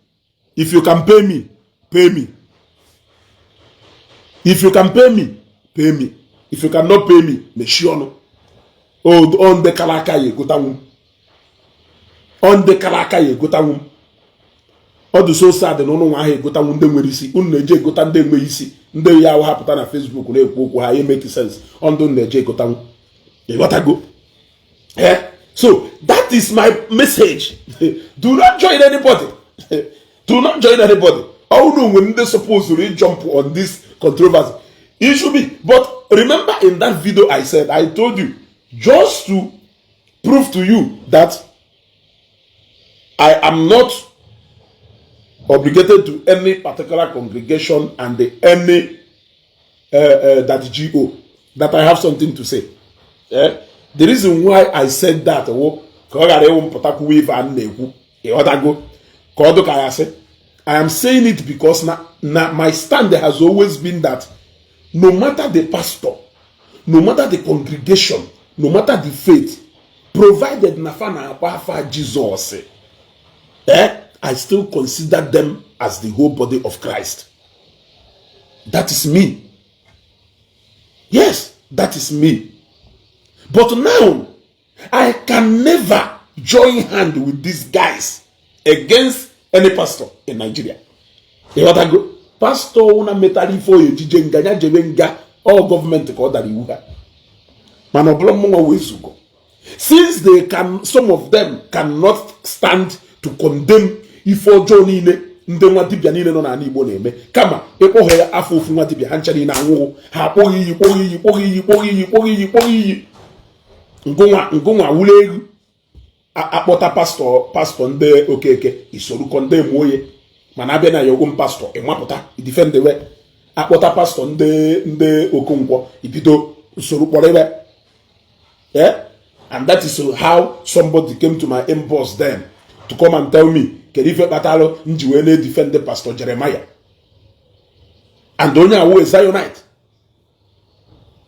If you can pay me, pay me. If you can pay me, pay me. If you cannot pay me, mechie ọnụ. O ndị kara aka ya egotanwu m. Ọ ndị kara aka ya egotanwu m. Ọ dị so sad na ụnụ nwa ahụ egotanwu ndị nwere isi. Unu na-eje egota ndị enweghị isi, ndị ya ahụ hapụta na Facebook na-ekwu okwu ha ya make sense. Ọ ndụ na-eje egotanwu. Ịghọtago? Eh? So that is my message. Do not join anybody. Do not join anybody. All know when they supposed to jump on this controversy, it should be. But remember, in that video I said, I told you, just to prove to you that I am not obligated to any particular congregation and the any that GO, that I have something to say. Eh? The reason why I said that, oh, ka ọ ghara ịwụ mpụtakwuwe ife a na-ekwu. Ịghọtago? Ka ọ dị ka ya sị, I am saying it because na my stand has always been that no matter the pastor, no matter the congregation, no matter the faith, provided na fa na-akpọ afa Jizọs, eh, I still consider them as the whole body of Christ. That is me. Yes, that is me. But now I can never join hand with these guys against any pastor in Nigeria. Ịghọtago? Pastor una metara ife oyi ejije nga ya jebe nga. Ọ gọọmenti ka ọ dara iwu ha, mana ọ bụrụ mụnwa wee zugo. Since they can, some of them cannot stand to condemn ife ọjọọ niile ndị nwa dibịa niile nọ n'ala Igbo na-eme, kama ịkpọghọ ya afọ ofu nwa dibịa, ha ncha niile anwụghụ. Ha akpọghị iyi, kpọghị iyi, kpọghị iyi, kpọghị iyi, kpọghị iyi, kpọghị iyi. Ngụnwa ngụnwa wụrụ egwu akpọta pastor, pastor ndị Okeke isoro condemn oye, mana abịa na ya own pastor, ịmapụta idefendewe. Akpọta pastor ndị Okonkwo, ibido usoro kpọrọ ebe. Yeah? And that is how somebody came to my inbox then to come and tell me kedu ife kpatalụ m ji wee na-edefend Pastor Jeremiah, and onye awụ a Zionite.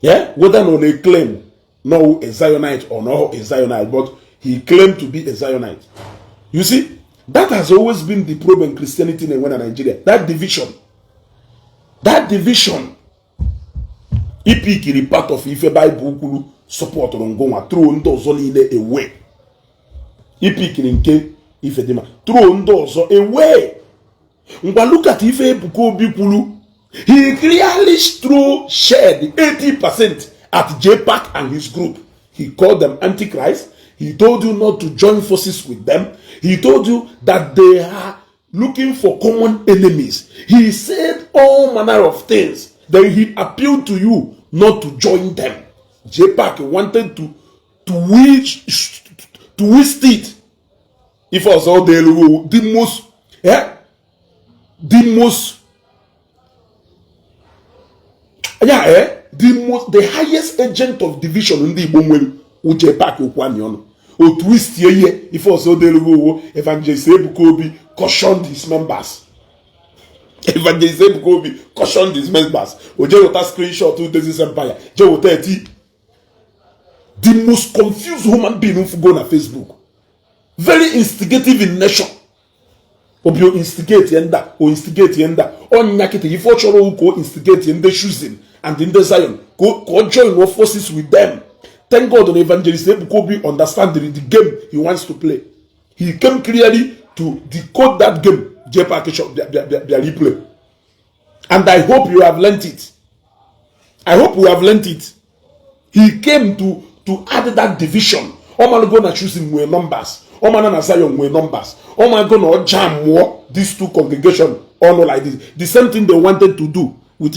Yeah, whether no na claim no a Zionite or not a Zionite, but he claimed to be a Zionite. You see, that has always been the problem Christianity na-enwe na Nigeria, that division. That division, ipikiri part of ife Bible kwuru supportụrụ ngụnwa, throw ndị ọzọ niile away. Ipikiri nke Ifedima, throw ndị ọzọ away. Ngwa, look at ife Ebuka Obi kwuru. He clearly throw shed 80% at JPAC and his group. He called them Antichrist. He told you not to join forces with them. He told you that they are looking for common enemies. He said all manner of things. Then he appealed to you not to join them. JPAC wanted to twist it. If ọzọ dị elu, the most, the most, yeah, the most, the highest agent of division ndị Igbo nwere, JPAC Okwuani ọnụ o twist ihe. Ife ọzọ dị elu owo, Evangelist Ebuka Obi cautioned his members. Evangelist Ebuka Obi cautioned his members. O jee weta screenshot Dezis Empire, jee weta eti. The most confused human being go na Facebook, very instigative in nature. Obi o instigate ndị a, o instigate ndị a. Ọnya kịta, ife ọ chọrọ ka o instigate ndị Chosen and ndị Zion ka o join forces with them. Thank God na Evangelist Ebuka Obi understand the game he wants to play. He came clearly to decode that game JPAC bịara play, and I hope you have learnt it. I hope we have learnt it. He came to add that division. Ọmalụgo na Chosen nwee numbers, ọmana na Zion nwee numbers, ọmago na ọja mụọ these two congregation ọnụ like this. The same thing they wanted to do with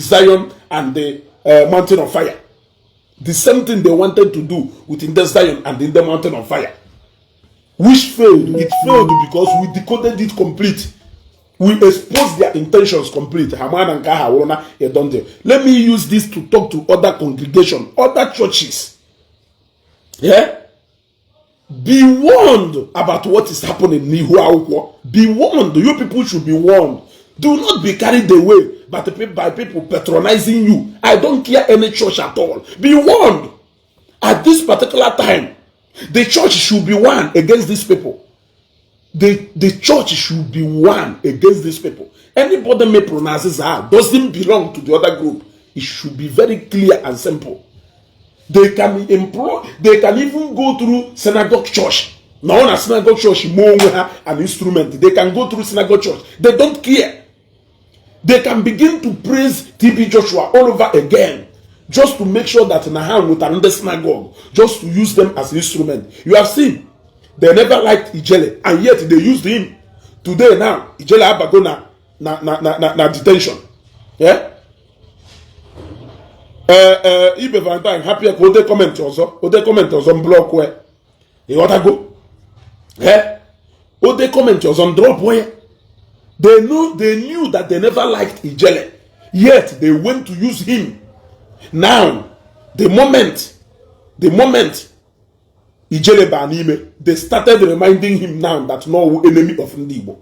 Zion and the Mountain of Fire. The same thing they wanted to do with the Zion and in the Mountain of Fire, which failed. It failed because we decoded it complete. We exposed their intentions complete. Hamana nke ahụ awụrụ na a done deal. Let me use this to talk to other congregation, other churches. Yeah, be warned about what is happening n'ihu akwụkwọ. Be warned. You people should be warned. Do not be carried away by people patronizing you. I don't care any church at all. Be warned. At this particular time, the church should be one against these people. The church should be one against these people. Anybody may pronounce that doesn't belong to the other group. It should be very clear and simple. They can employ, they can even go through synagogue church na ọ na synagogue church mee onwe ha an instrument. They can go through synagogue church. They don't care. They can begin to praise TB Joshua all over again just to make sure that na ha nwetara ndị synagogue, just to use them as instrument. You have seen they never liked Ijele, and yet they used him. Today now, Ijele abago na detention. Yeah? Ee, Ibe Valentine, hapụ ya ka o dee comment ọzọ. O dee comment ọzọ, m block ya. Ịghọtago? Ee, o dee comment ọzọ, m drop ya. They knew that they never liked Ijele, yet they went to use him. Now, the moment Ijele baa n'ime, they started reminding him now that no enemy of ndị Igbo.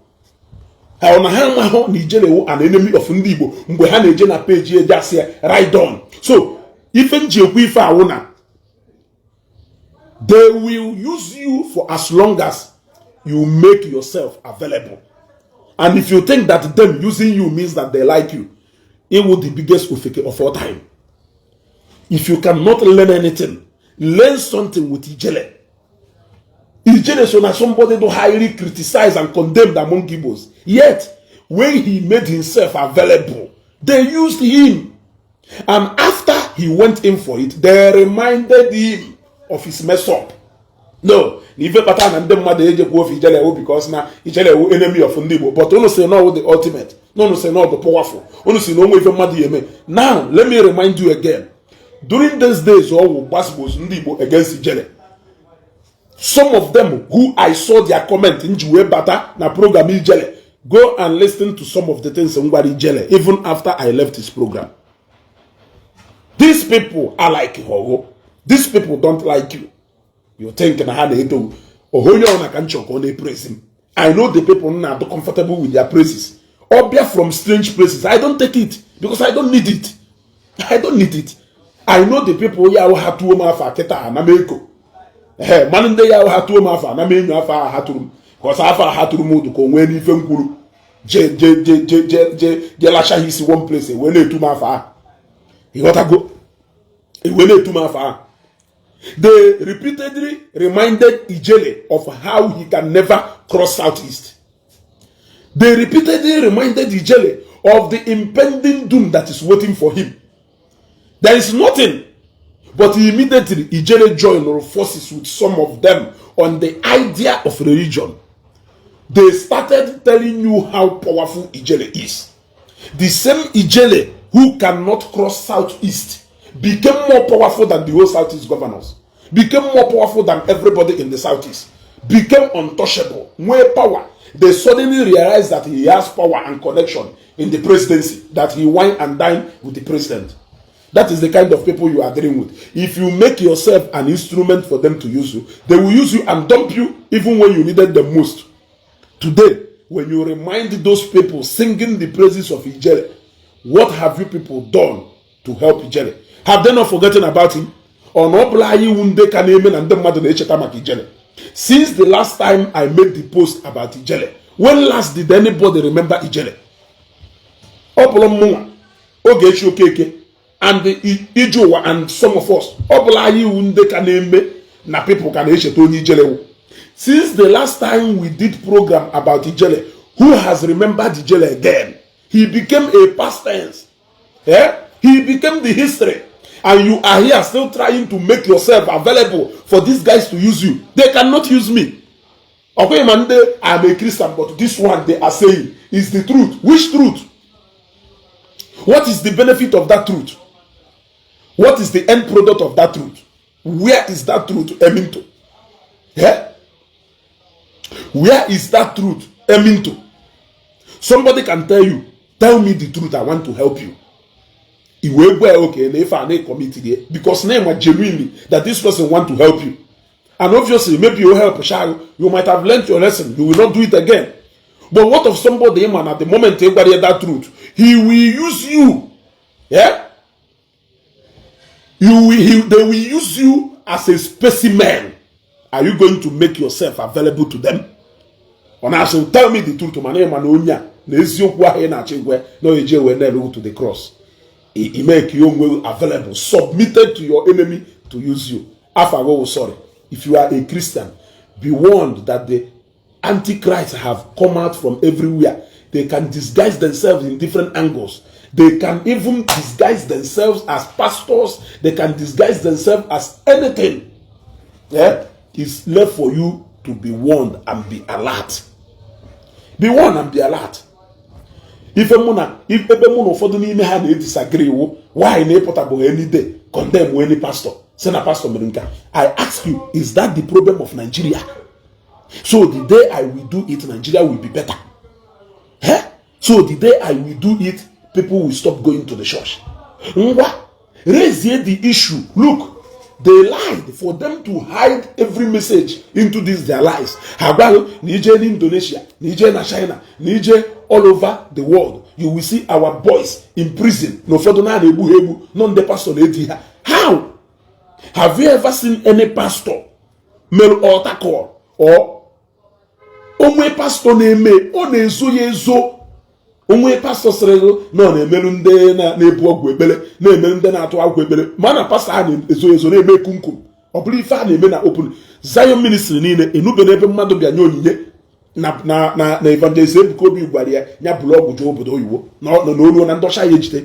Ha ọ na ha amahụ na Ijele wụ an enemy of ndị Igbo mgbe ha na-eje na peji eje asị ya right on. So ife m ji ekwu ife awụ na they will use you for as long as you make yourself available. And if you think that them using you means that they like you, it will the biggest ofeke of all time. If you cannot learn anything, learn something with Ijele. Ijele so na somebody do highly criticized and condemned among Igbos. Yet, when he made himself available, they used him. And after he went in for it, they reminded him of his mess up. No, na ife kpata na ndị mmadụ ejekwa ofe Ijele ewu because na Ijele ewu enemy of ndị Igbo. But unu si na the ultimate. No, unu si na the powerful. Unu si na onwe ife mmadụ ya eme. Now, let me remind you again. During those days, all gbasgbos ndị Igbo against Ijele, some of them who I saw their comment nji wee bata na program Ijele, go and listen to some of the things m gwara Ijele even after I left his program. These people are like Hogo. These people don't like you. You think na ha na-eto onye ọ na ka nchọ ka ọ na-epraise m. I know the people na adụ comfortable with their praises. Ọbịa from strange places, I don't take it because I don't need it. I don't need it. I know the people ya ha tuo m afọ kịta ana m eko. Ee, manụ ndị ya ha tuo m afọ ana m enyo afọ ahụ ha tụrụ m ka ọsọ afọ ha tụrụ m ụdụ ka o nwee n'ife m kwuru. Je je je je je je je lacha ha isi one place, wee na-etu m afọ ahụ. Ịghọtago? Wee na-etu m afọ ahụ. They repeatedly reminded Ijele of how he can never cross Southeast. They repeatedly reminded Ijele of the impending doom that is waiting for him. There is nothing. But immediately, Ijele joined forces with some of them on the idea of religion. They started telling you how powerful Ijele is. The same Ijele who cannot cross Southeast became more powerful than the whole Southeast governors, became more powerful than everybody in the Southeast, became untouchable, more power. They suddenly realized that he has power and connection in the presidency, that he wine and dine with the president. That is the kind of people you are dealing with. If you make yourself an instrument for them to use you, they will use you and dump you even when you needed them most. Today, when you remind those people singing the praises of Ijele, what have you people done to help Ijele? Have they not forgotten about him? Ọ na ọ bụla anyị iwu ndị ka na-eme na ndị mmadụ na-echeta maka Ijele. Since the last time I made the post about Ijele, when last did anybody remember Ijele? Ọ bụrụ mụnwa, Ogechi Okeke and ije ụwa and some of us, ọ bụla anyị iwu ndị ka na-eme na people ka na-echeta onye Ijele wụ. Since the last time we did program about Ijele, who has remembered Ijele again? He became a past tense. Eh? He became the history. And you are here still trying to make yourself available for these guys to use you. They cannot use me. Okay, man, I'm a Christian, but this one they are saying is the truth. Which truth? What is the benefit of that truth? What is the end product of that truth? Where is that truth aiming to? Yeah? Where is that truth aiming to? Somebody can tell you, "Tell me the truth, I want to help you." Iwe gwa ya, okay, na ife a na-commit there because na ịma genuinely that this person want to help you, and obviously maybe you help sha, you might have learned your lesson, you will not do it again. But what of somebody man, at the moment ị gwara ya that truth, he will use you? Yeah, you will he, they will use you as a specimen. Are you going to make yourself available to them? Ọ na-asị, "Tell me the truth," mana ịma na onye a na eziokwu ahụ ị na-achọ igwe na oje wee nail to the cross. I make your onwe available, submitted to your enemy to use you. Afago, sorry, if you are a Christian, be warned that the Antichrist have come out from everywhere. They can disguise themselves in different angles. They can even disguise themselves as pastors. They can disguise themselves as anything. Yeah, it's left for you to be warned and be alert. Be warned and be alert. Ife mụ na ebe mụ na ụfọdụ n'ime ha na-edisagree iwu, why na ịpụtabụghị any day condemn any pastor, say na pastor mere nke a? I ask you, is that the problem of Nigeria? So the day I will do it, Nigeria will be better, eh? So the day I will do it, people will stop going to the church? Ngwa, raise the issue. Look, they lied for them to hide every message into this their lies. Ha gwaghị na ije na Indonesia, na ije na China, na ije all over the world, you will see our boys in prison, na ụfọdụ na na-egbu ha egbu nọ, ndị pastor na-edi ha. How have you ever seen any pastor mere altar call, or onwe pastor na-eme ọ na-ezo ya ezo? Onwe pastor sịrị gị na ọ na-emerụ ndị na-ebu ọgwụ ekpere, na-emerụ ndị na-atụ akwụkwọ ekpere, mana pastor a na-ezo ezo na-eme kumkum. Ọ bụrụ ife a na-eme na open Zion Ministry niile, enube n'ebe mmadụ bịa nye onyinye na Evangelist Ebuka Obi gwara ya ya bụrụ ọgwụ jee obodo oyibo na ọ nọ n'olu na ndọcha ya ejide.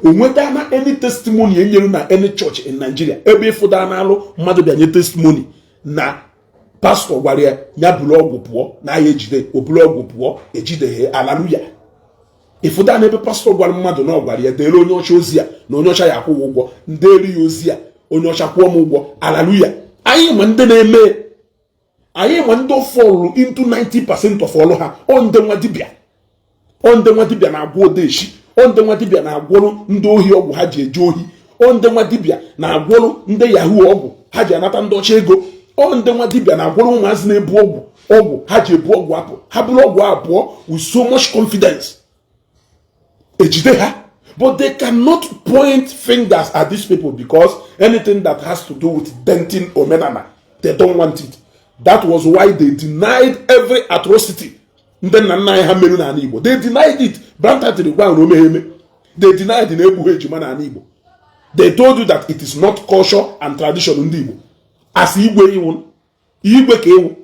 O nweta na any testimony enyere na any church in Nigeria ebe ịfụda n'alụ mmadụ bịa nye testimony na pastor gwara ya ya bụrụ ọgwụ pụọ na ya ejide, o bụrụ ọgwụ pụọ, ejideghị? Alaluya! Ịfụda n'ebe pastor gwara mmadụ na ọ gwara ya deere onye ọcha ozi a na onye ọcha ya akwụghị ụgwọ, ndeere ya ozi a, onye ọcha kwụọ m ụgwọ? Alaluya! Anyị ma ndị na-eme, anyị ma ndị fọlụ into 90% of ọlụ ha. Ọ ndị nwa dibịa, ọ ndị nwa dibịa na-agwọ odeshi, ọ ndị nwa dibịa na-agwọrụ ndị ohi ọgwụ ha ji eje ohi, ọ ndị nwa dibịa na-agwọrụ ndị yahoo ọgwụ ha ji anata ndị ọcha ego, ọ ndị nwa dibịa na-agwọrọ ụmụazị na-ebu ọgwụ ọgwụ ha ji ebu ọgwụ apụ. Ha bụrụ ọgwụ a pụọ with so much confidence, ejide ha. But they cannot point fingers at these people because anything that has to do with denting omenala, they don't want it. That was why they denied every atrocity Ndị nna nna anyị ha merụ n'ala Igbo, they denied it blatantly. Gwa na omeghe eme. They denied na egbughị ejima n'ala Igbo. They told you that it is not culture and tradition ndị Igbo. As igwe iwu, igwe ka ewu.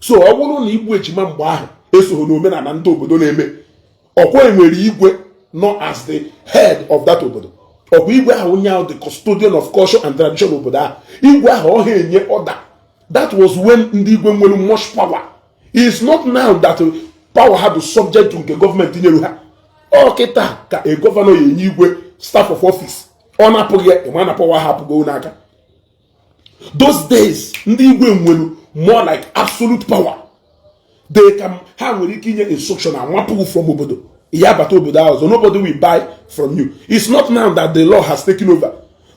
So ọ bụrụ na igbu ejima mgbe ahụ esogho n'omenala ndị obodo na-eme, ọkwa enwere igwe nọ as the head of that obodo. Ọkwa igwe ahụ, onye ahụ, the custodian of culture and tradition obodo ahụ, igwe ahụ ọha enye order. That was when ndị igwe nwere much power. It's not now that power ha bụ subject to nke gọọmenti nyere ha. Ọ kịta ka a governor ya enye igwe staff of office, ọ na-apụghị ya, ịma na power ha apụgo n'aka. Those days, ndị igwe nwere more like absolute power. They can, ha nwere ike inye instruction amapụghị from obodo ya bata obodo ahụ ọzọ. Nobody will buy from you. It's not now that the law has taken over.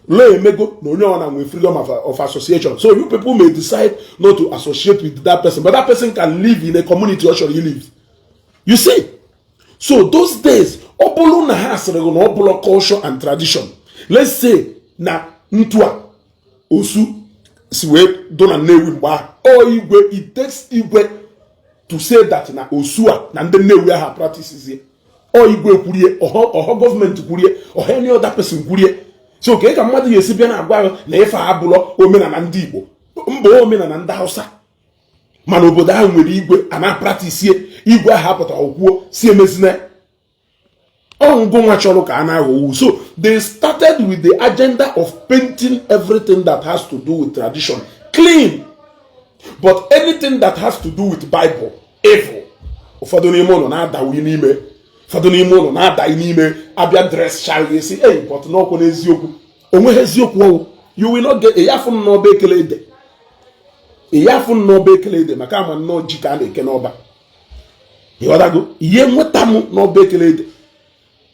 Law emego na onye ọna nwere freedom of association, so you people may decide not to associate with that person, but that person can live in a community ọ chọrọ live, you see. So those days, ọ bụrụ na ha sịrị gị na ọ bụrụ culture and tradition, let's say na ntu a osu si wee do na Nnewi mgbe ahụ, ọ igwe, it takes igwe to say that na osu a na ndị Nnewi ahụ practices. Ọ igwe kwurie, ọhọ gọọmenti kwurie, ọha any other person kwurie. So ka mmadụ ga-esi bịa na agwa na ife abụlọ omenala ndị Igbo, mba, omenala ndị Hausa, mana obodo ahụ nwere igwe a na-apractice. Igwe ahụ apụtara kwuo si emezina ọngụ nwa chọrọ ka a na-aghọwo. So they started with the agenda of painting everything that has to do with tradition clean, but anything that has to do with Bible, evil. Ụfọdụ n'ime ụlọ na-adawi n'ime, ụfọdụ n'ime ụlọ na-adaghị n'ime abịa dress child esi ei, but n'ọkwụ n'eziokwu, onweghị eziokwu ọwụ. You will not get ịyafụ n'ọba ekele ede, ịyafụ n'ọba ekele ede, maka ama nnọọ ji ka a na-eke n'ọba. Ịghọtago ihe nweta m n'ọba ekele ede?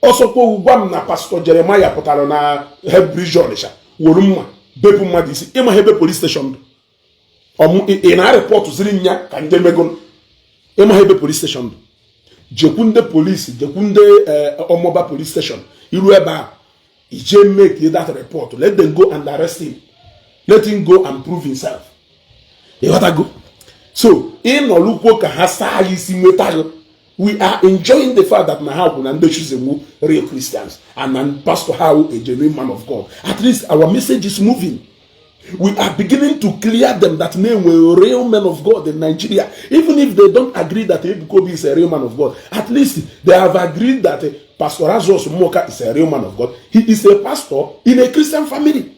Ọsọkwa owu gwa m na Pastor Jeremiah pụtara na Head Bridge Ọnịsha were mma bepụ mmadụ isi. Ịma ebe police station dị? Ị na-areport ziri nya ka ndị mego. Ịma ebe police station dị? Jekwu ndị polisi, jekwu ndị ọmọba police station. Iru ebe a, ije make that report. Let them go and arrest him. Let him go and prove himself. Ịghọtago? So ịnọlukwo ka ha saa ya isi nweta gị. We are enjoying the fact that na ha kwụ na ndị Chosen real Christians and na pastor ha a genuine man of God. At least our message is moving. We are beginning to clear them that na enwere real men of God in Nigeria. Even if they don't agree that Ebuka Obi is a real man of God, at least they have agreed that Pastor Azos Moka is a real man of God. He is a pastor in a Christian family.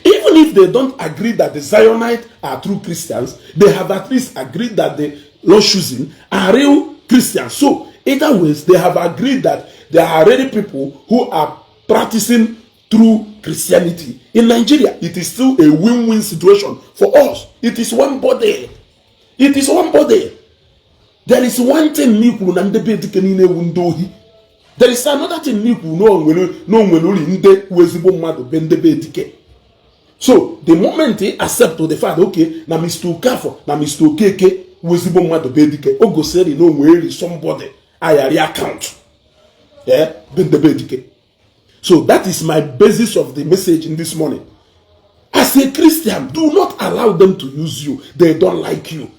Even if they don't agree that the Zionites are true Christians, they have at least agreed that the Lord Chosen are real Christians. So, either ways, they have agreed that there are already people who are practicing true Christianity in Nigeria. It is still a win-win situation for us. It is one body. It is one body. There is one thing n'ikwuru na ndị be dike niile ewu ndị ohi. There is another thing n'ikwuru na onwere uri ndị wu ezigbo mmadụ be ndị be dike. So the moment he accept the fact, okay, na Mr. Okafor na Mr. Okeke wu ezigbo mmadụ be dike, o gosiri na o nwere somebody ayari account, yeah, be ndị be dike. So that is my basis of the message in this morning. As a Christian, do not allow them to use you. They don't like you.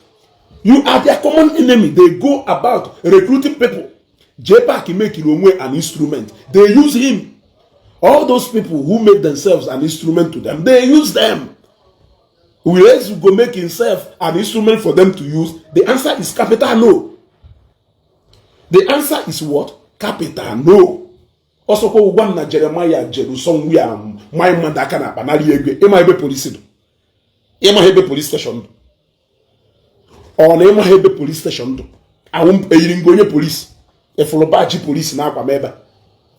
You are their common enemy. They go about recruiting people. JPAC make onwe an instrument. They use him. All those people who make themselves an instrument to them, they use them. Will go make himself an instrument for them to use? The answer is capital no. The answer is what? Capital no. Ọsọkwa gwa m na Jeremiah jeru somewhere mmanya mmadụ aka na akpa narị ego. Ịma ebe polisi dị? Ịma ebe police station dị? Ọ na ịma ebe police station dị? Awụ eyiri ngo onye polisi ịfụrụ badge polisi na akwa m ebe a.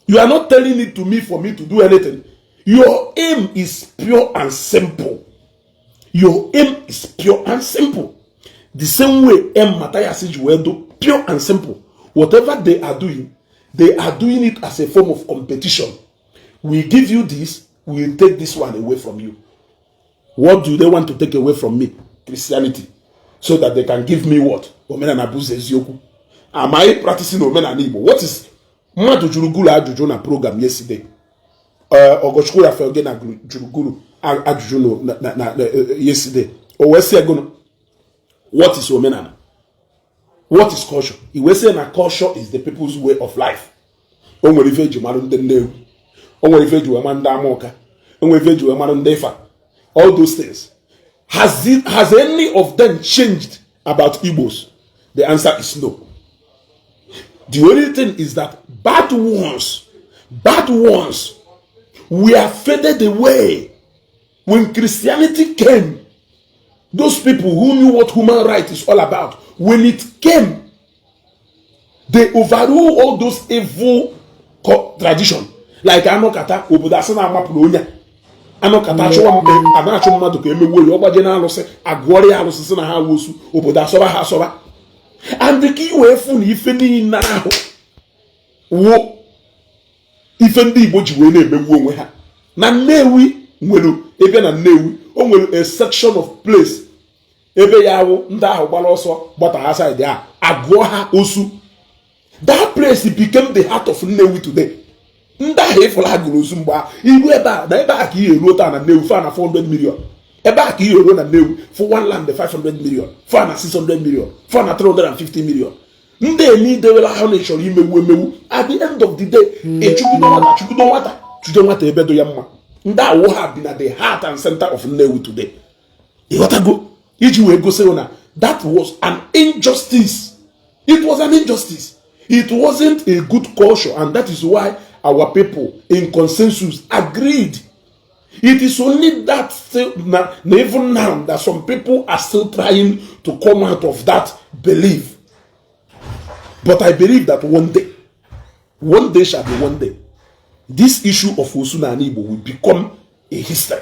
You are not telling it to me for me to do anything. Your aim is pure and simple. Your aim is pure and simple, the same way M Matthias ji wee do pure and simple. Whatever they are doing, they are doing it as a form of competition. We give you this, we will take this one away from you. What do they want to take away from me? Christianity, so that they can give me what? Omenala bụ ụzọ eziokwu. Am I practicing omenala Igbo? What is mmadụ jụrụ guru ajụjụ na program yesterday? Ogochukwu Rafael gị na jụrụ guru ajụjụ na yesterday. O wee sị ego, what is omenala? What is culture? I wee sị na culture is the people's way of life. O nwere ife eji marụ ndị Nnewi, o nwere ife eji wee mara ndị Amụka, o nwere ife eji wee mara ndị Ifa. All those things, has any of them changed about Igbos? The answer is no. The only thing is that bad ones were faded away when Christianity came. Those people who knew what human right is all about, when it came, they overrule all those evil tradition. Like anọkata obodo asị na-amapụrụ onye a, anọkata achụwa mgbe a na-achụ mmadụ ka emegbuo ya, ọgbaje na alụsị, agụọrọ ya alụsị, sị na ha wosu obodo asọba ha asọba. And ka i wee fụ na ife niile ahụ wụ ife ndị Igbo ji wee na-emegbu onwe ha na Nnewi. Nwere ebe na Nnewi, o nwere a section of place ebe ya awụ ndị ahụ gbara ọsọ gbata ha side a, agụọ ha osu. That place became the heart of Nnewi today. Ndị ahụ ịfụrụ ha gụrụ osu mgbe ahụ, iru ebe a na ebe a ka ihe eruo taa na Nnewi, fa na 400 million. Ebe a ka ihe eruo na Nnewi for one land, 500 million, fa na 600 million, fa na 350 million. Ndị eni dewere ahụ na ịchọrọ imegbu emegbu. At the end of the day, ịchụgido nwata, chụgido nwata, chụje nwata ebe do ya mma. Ndị awụ ha bi na the heart and center of Nnewi today. Ịghọtago? Iji wee gosi na that was an injustice. It was an injustice. It wasn't a good culture, and that is why our people in consensus agreed. It is only that still na even now that some people are still trying to come out of that belief. But I believe that one day, one day shall be one day, this issue of osu na Igbo will become a history.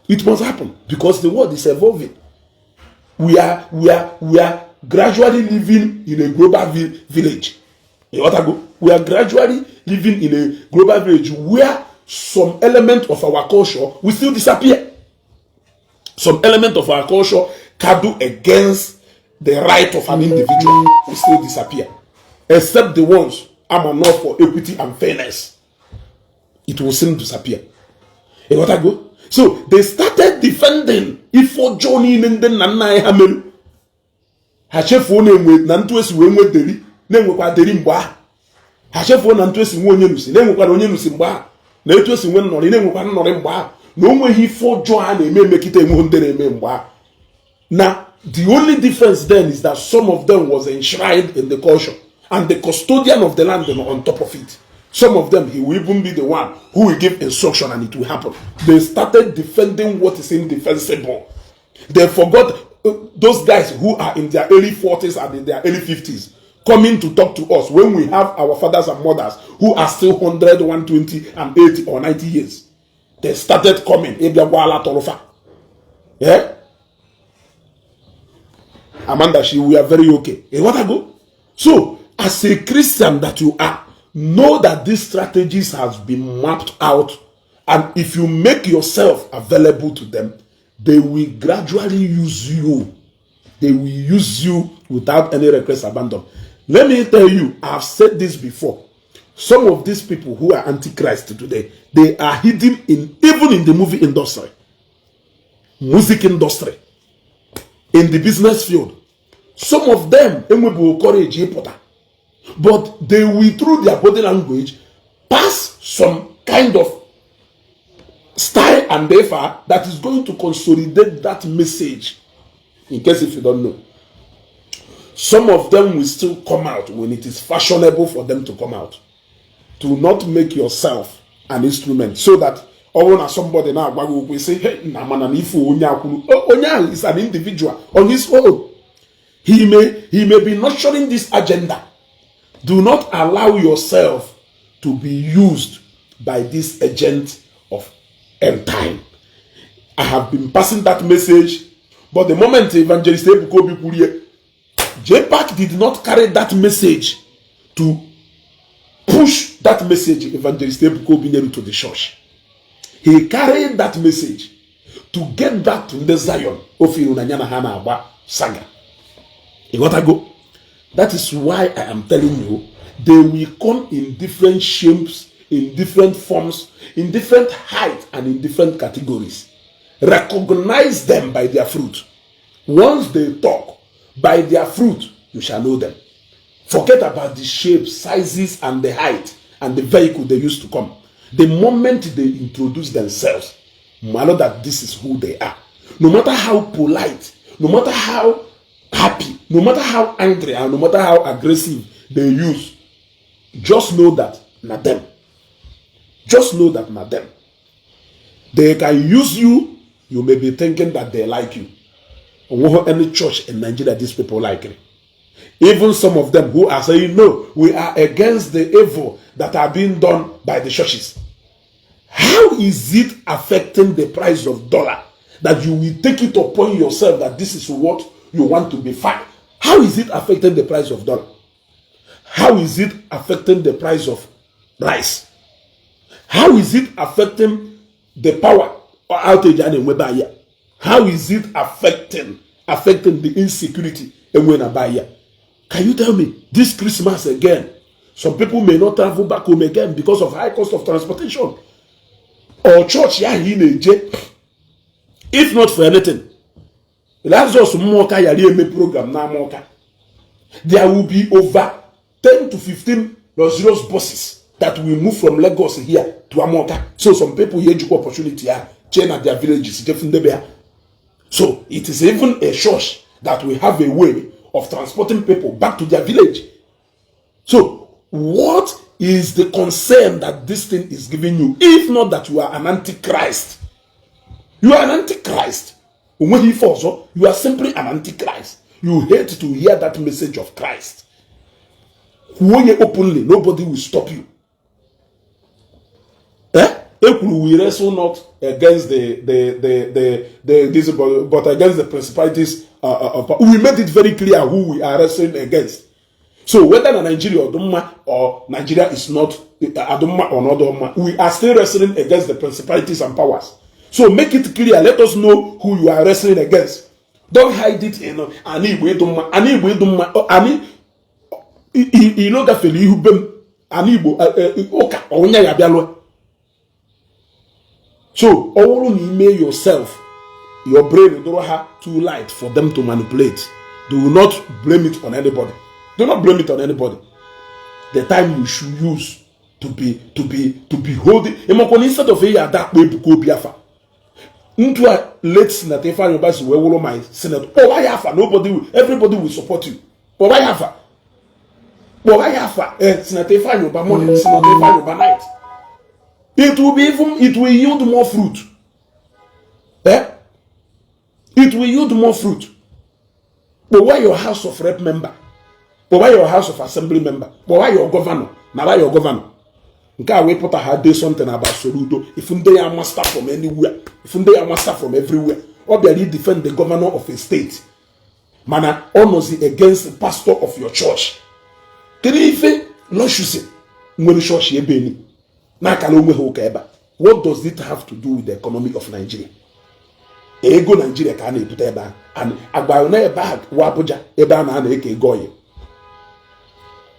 It must happen because the world is evolving. We are gradually living in a global village. Ịghọtago? We are gradually living in a global village where some element of our culture will still disappear. Some element of our culture can do against the right of an individual will still disappear, except the ones I'm not for equity and fairness. It will soon disappear. Ịghọtago? So they started defending ife ọjọọ niile ndị nna nna anyị ha mere. Ha chefuo na-enwe na ntụ esi wee nwee deri, na-enwekwa deri mgbe ahụ. Ha chefuo na ntụ esi nwe onye nusi, na-enwekwara onye nusi mgbe ahụ, na etu esi nwe nnọrị, na-enwekwa nnọrị mgbe ahụ, na o nweghị ife ọjọọ ha na-eme emekịta enweghị ndị na-eme mgbe ahụ. Na the only difference then is that some of them was enshrined in the culture and the custodian of the land on top of it. Some of them, he will even be the one who will give instruction and it will happen. They started defending what is indefensible. They forgot those guys who are in their early 40s and in their early 50s coming to talk to us when we have our fathers and mothers who are still 100, 120 and 80 or 90 years. They started coming. Ịbịa gwala tọrọfa. Yeah? Amanda, she, we are very okay. Ịghọtago? So, as a Christian that you are, know that these strategies has been mapped out, and if you make yourself available to them, they will gradually use you. They will use you without any request abandon. Let me tell you, I've said this before. Some of these people who are antichrist today, they are hidden in even in the movie industry, music industry, in the business field. Some of them enwebu courage ịpụta, but they will, through their body language, pass some kind of style and effort that is going to consolidate that message. In case if you don't know, some of them will still come out when it is fashionable for them to come out. To not make yourself an instrument so that ọ bụrụ na somebody na-agwa gị okwu, sị, "Hey, na mana na ife onye akwuru." Onye ahụ is an individual on his own. He may be nurturing this agenda. Do not allow yourself to be used by this agent of end time. I have been passing that message, but the moment Evangelist Ebuka Obi kwurie, JPAC did not carry that message to push that message Evangelist Ebuka Obi nyere to the church. He carried that message to get back to ndị Zion ofe na ya na ha na-agba saga. Ịghọtago? That is why I am telling you, they will come in different shapes, in different forms, in different height and in different categories. Recognize them by their fruit. Once they talk, by their fruit. You shall know them. Forget about the shape, sizes and the height and the vehicle they used to come. The moment they introduce themselves, know that this is who they are. No matter how polite, no matter how happy, no matter how angry, and no matter how aggressive they use, just know that na them. Just know that na them. They can use you. You may be thinking that they like you. Any church in Nigeria these people like it. Even some of them who are saying, "No, we are against the evil that are being done by the churches." How is it affecting the price of dollar that you will take it upon yourself that this is what you want to be fine? How is it affecting the price of dollar? How is it affecting the price of rice? How is it affecting the power outage a na-enwebe ahịa? How is it affecting the insecurity enwe na be ya? Can you tell me? This Christmas again, some people may not travel back home again because of high cost of transportation. Or church ya ị na-eje, if not for anything, Lazarus Mmụọka yara eme program na Amụọka, there will be over 10 to 15 luxurious buses that will move from Lagos here to Amoka. So some people here jikwa opportunity ya chee na their villages jefu ndebe ha. So it is even a church that will have a way of transporting people back to their village. So what is the concern that this thing is giving you, if not that you are an antichrist? You are an antichrist. Onweghị ife ọzọ. You are simply an antichrist. You hate to hear that message of Christ. Kwuo onye openly, nobody will stop you. Eh, ekwuru, we wrestle not against the this but against the principalities of. We made it very clear who we are wrestling against. So whether na Nigeria ọdụmma or Nigeria is not adụmma or not ọdụmma, we are still wrestling against the principalities and powers. So make it clear. Let us know who you are wrestling against. Don't hide it in ana Igbo ịdụ mma, ana Igbo ịdụ mma. Ani ilo gafere ihu be m, ana Igbo ụka ọnwụnya ya bịalụọ. So ọ bụrụ na ime yourself, your brain dụrụ ha too light for them to manipulate, do not blame it on anybody. Do not blame it on anybody. The time you should use to be holding ịmakwana, instead of ịya ada akpọ Ebuka Obi afa ntu a, late Senator Ifeanyi Ubah si wee wụrụ my senator, kpọwa ya afa. Nobody will, everybody will support you. Kpọwa ya afa, kpọwa ya afa. Eh, Senator Ifeanyi Ubah morning, Senator Ifeanyi Ubah night, it will be even, it will yield more fruit. Eh, it will yield more fruit. Kpọwa your House of Rep member, kpọwa your House of Assembly member, kpọwa your governor, nara your governor nke a wee pụta ha dey something about Soludo. If ndị ya master from anywhere, if ndị ya master from everywhere, ọ bịara defend the governor of a state, mana ọ nọzi against the pastor of your church. Kedu ife lọshusi nwere chọọchị ebe eni na-akara onwe ha ụka ebe a? What does it have to do with the economy of Nigeria? Ego Nigeria ka a na-ebute ebe a agba na ebe a wụ Abuja, ebe a na-ana eke ego oyi.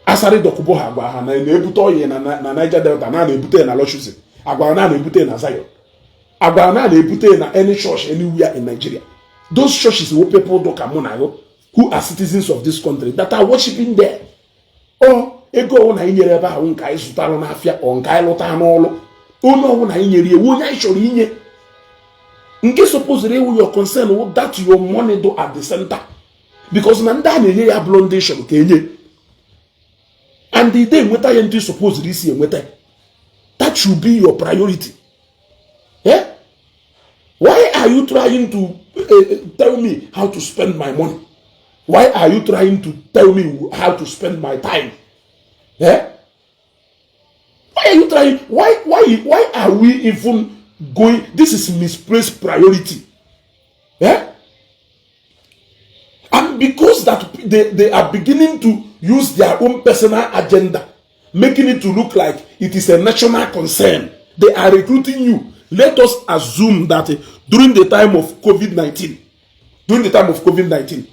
Asari Dokubo ha gwa ha na na-ebute oyi na Niger Delta, na na-ebute ya na Lọshusi, agwara na na-ebute ya na Zion, agwara na na-ebute ya na any church anywhere in Nigeria. Those churches wo people do ka mụ na gụ who are citizens of this country that are worshiping there. Ọ ego ọwụ na anyị nyere ebe ahụ nke anyị zụtalụ n'afịa, ọ nke anyị lụta n'ọlụ, onye ọwụ na anyị nyere ewu, onye anyị chọrọ inye nke supposed ịwụ your concern wụ that your money do at the center, because na ndị a na-enye ya bụrụ ndị chọrọ ka enye and the day enweta ya ndị supposed isi enweta. That should be your priority. Eh? Why are you trying to tell me how to spend my money? Why are you trying to tell me how to spend my time? Eh? Why are you trying? Why are we even going? This is misplaced priority. Eh? And because that they are beginning to use their own personal agenda, making it to look like it is a national concern, they are recruiting you. Let us assume that during the time of COVID-19, during the time of COVID-19,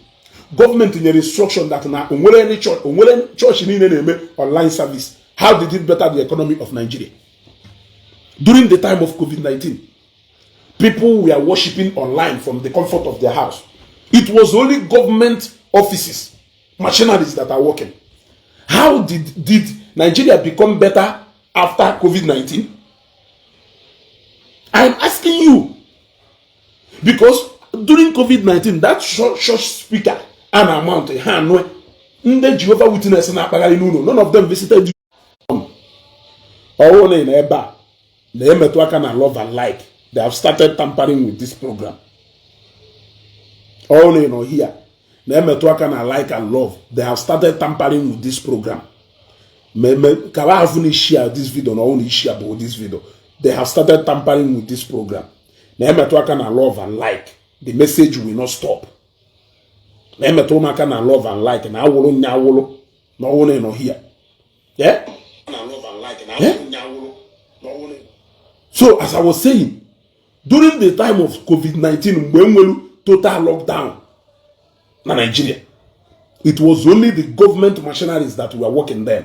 government nyere instruction that na onwere any church, onwere church niile na-eme online service. How did it better the economy of Nigeria? During the time of COVID-19, people were worshiping online from the comfort of their house. It was only government offices. machineries that are working. How did Nigeria become better after COVID-19? I'm asking you because during COVID-19, that church speaker a na-amount ha anụ, ndị Jehovah Witness na-akpagharị n'ụlọ, none of them visited you. Ọwụ na ị nọ ebe a na-emetụ aka na love and like, they have started tampering with this program. Ọwụ na ị nọ here na-emetụ aka na like and love, they have started tampering with this program. Me kaba ahụ na share this video, na ọwụ na share bụ this video, they have started tampering with this program. Na-emetụ aka na love and like, the message will not stop. Na-emetụ ụmụaka na love and like, na awụrụ nya awụrụ na ọwụ na ị nọ here. Yeah? Yeah? So as I was saying, during the time of COVID-19, mgbe enwelu total lockdown na Nigeria, it was only the government machineries that were working then.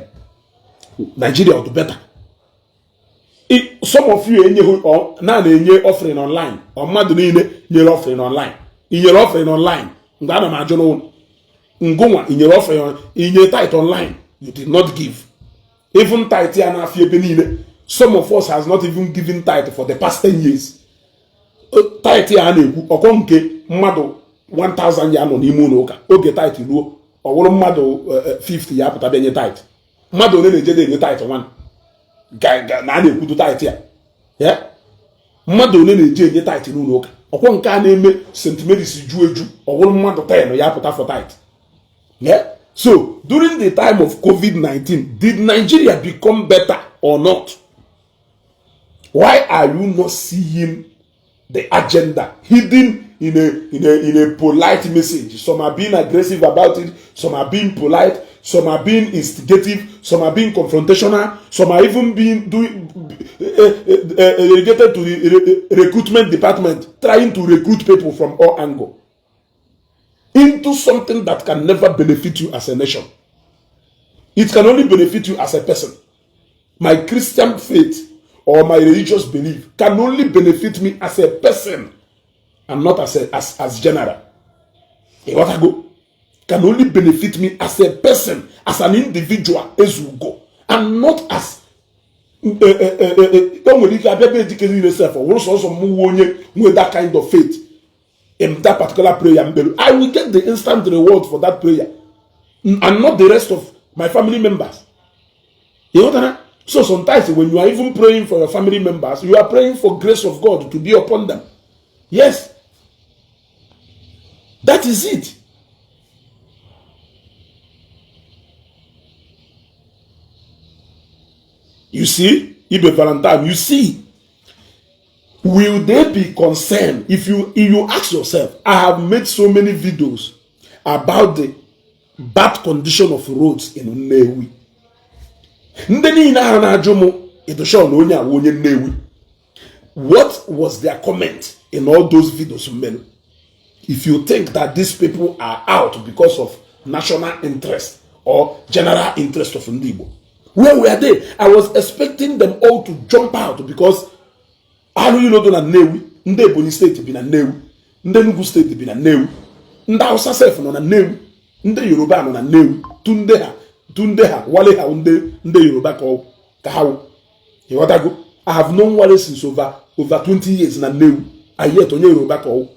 Nigeria would better. Some of you enyeghị na na-enye offering online, ọ mmadụ niile nyere offering online. I nyere offering online mgbe ana m ajụ n'ụlọ ngụnwa, i nyere offering, inye tithe online? You did not give even tithe ya na-afịa ebe niile. Some of us has not even given tithe for the past 10 years. Tithe ya a na-ekwu ọkọ nke mmadụ 1000 ya nọ n'ime ụlọ ụka, oge tithe ruo, ọ wụrụ mmadụ 50 ya apụta bịa nye tithe. Mmadụ ole na-eje enye tithe nwan na a na-ekwudo tithe ya? Mmadụ ole na-eje enye tithe n'ụlọ ụka? Ọkwọ nke a na-eme St. Mary's ju eju, ọ wụrụ mmadụ 10 ya apụta for tithe. Yeah? So during the time of COVID-19, did Nigeria become better or not? Why are you not seeing the agenda hidden in a polite message? Some are being aggressive about it, some are being polite, some are being instigative, some are being confrontational, some are even being doing relegated to the recruitment department, trying to recruit people from all angles into something that can never benefit you as a nation. It can only benefit you as a person. My Christian faith or my religious belief can only benefit me as a person and not as general. Ịghọtago? Can only benefit me as a person, as an individual, ezugo, and not as o nwere ike abịa be ejike niile sef, ọ wụrụ sọsọ mụ nwe onye nwe that kind of faith in that particular prayer mbelu. I will get the instant reward for that prayer and not the rest of my family members. You know? So sometimes when you are even praying for your family members, you are praying for grace of God to be upon them. Yes. That is it. You see, Ibe Valentine, you see, will they be concerned if you ask yourself? I have made so many videos about the bad condition of roads in Nnewi. Ndị niile ahụ na-ajụ m ịdụshọ na onye awa onye Nnewi, what was their comment in all those videos mmelu? If you think that these people are out because of national interest or general interest of ndị Igbo, where were they? I was expecting them all to jump out because alụ ilo dị na Nnewi, ndị Ebonyi Steeti bi na Nnewi, ndị Enugu Steeti bi na Nnewi, ndị Hausa sef nọ na Nnewi, ndị Yoruba nọ na Nnewi, Tunde ha, Tunde ha, Wale ha, ndị Yoruba ka ha wụ. Ịghọtago? I have known Wale since over 20 years na Nnewi, and yet onye Yoruba ka ọ.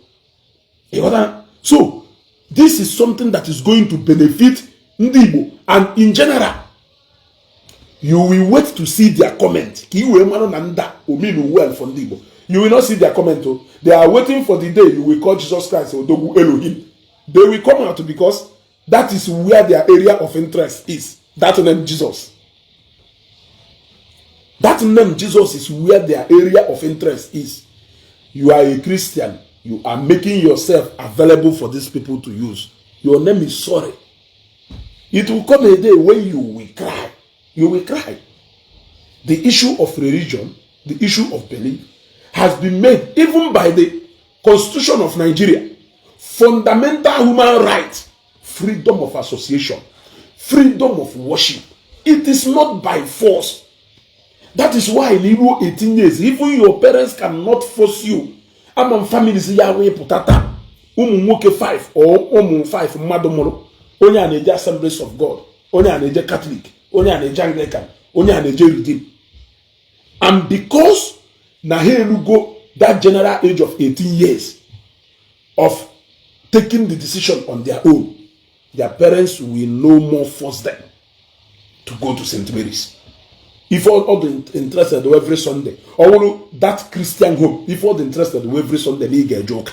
Ịghọtara? So this is something that is going to benefit ndị Igbo and in general. You will wait to see their comment ka i wee mara na nda ominu well for ndị Igbo. You will not see their comment o. They are waiting for the day you will call Jesus Christ Odogwu Elohim. They will come out because that is where their area of interest is. That name Jesus, that name Jesus is where their area of interest is. You are a Christian, you are making yourself available for these people to use. Your name is sorry. It will come a day when you will cry. You will cry. The issue of religion, the issue of belief has been made even by the Constitution of Nigeria fundamental human right, freedom of association, freedom of worship. It is not by force. That is why in Igbo 18 years, even your parents cannot force you. Ama m families ya wee pụta taa, ụmụ nwoke 5 or ụmụ 5 mmadụ mụrụ Onye a na-eje Assemblies of God, onye a na-eje Catholic, onye a na-eje Anglican, onye a na-eje Redeem. And because na ha elugo that general age of 18 years of taking the decision on their own, their parents will no more force them to go to St. Mary's. If all the interested every Sunday, or that Christian home, if all the interested every Sunday, na ị ga-eje ụka.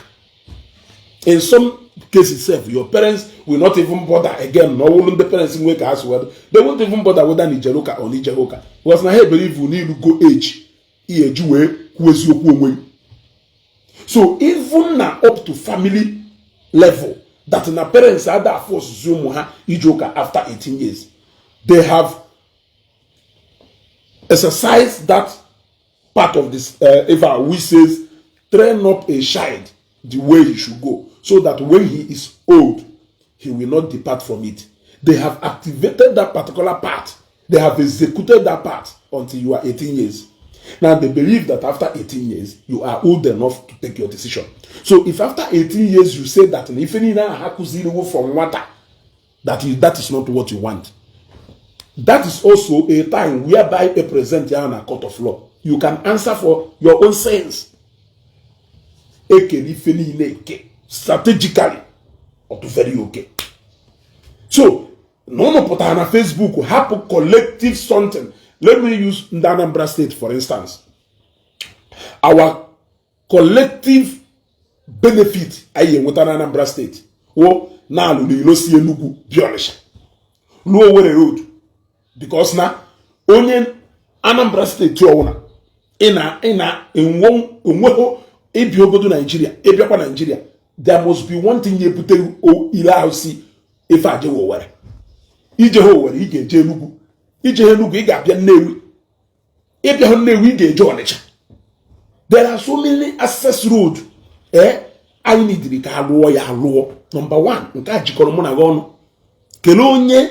In some cases sef, your parents will not even bother again. Na ọwụrụ ndị parents nwe ka ha si wee, they won't even bother whether na ijere ụka or na ijere ụka, because na ha believe na ilugo age ihe eji wee kwuo eziokwu onwe gị. So even na up to family level that na parents ada force ụmụ ha ije ụka after 18 years, they have exercised that part of this if which says, "Train up a child the way he should go, so that when he is old he will not depart from it." They have activated that particular part. They have executed that part until you are 18 years. Now they believe that after 18 years you are old enough to take your decision. So if after 18 years you say that na ife niile ahụ ha kụziriwo from nwata, that is not what you want, that is also a time whereby a present ya na court of law. You can answer for your own sins. Ekere ife niile eke strategically, ọ very okay. So na ụnụ pụtara na Facebook, hapụ collective something. Let me use ndị Anambra State for instance. Our collective benefit anyị enweta na Anambra State wụ na alụrụ ilo si Enugu bịa Ọnịsha, ruo Owerri Road, because na onye Anambra State ọwụna ị na enweghị ịbịa obodo Naijiria, ịbịakwa Naijiria, there must be one thing ya ebute ile ahụ si ife ajewe Owerri. Ije ha Owerri, ị ga-eje Enugu. Ije Enugu, ị ga-abịa Nnewi. Ịbịa hụ Nnewi, ị ga-eje Ọnịcha. There are so many access road anyị nidiri ka alụọ ya alụọ. Number one, nke a jikọrọ mụ na gị ọnụ. Kelee onye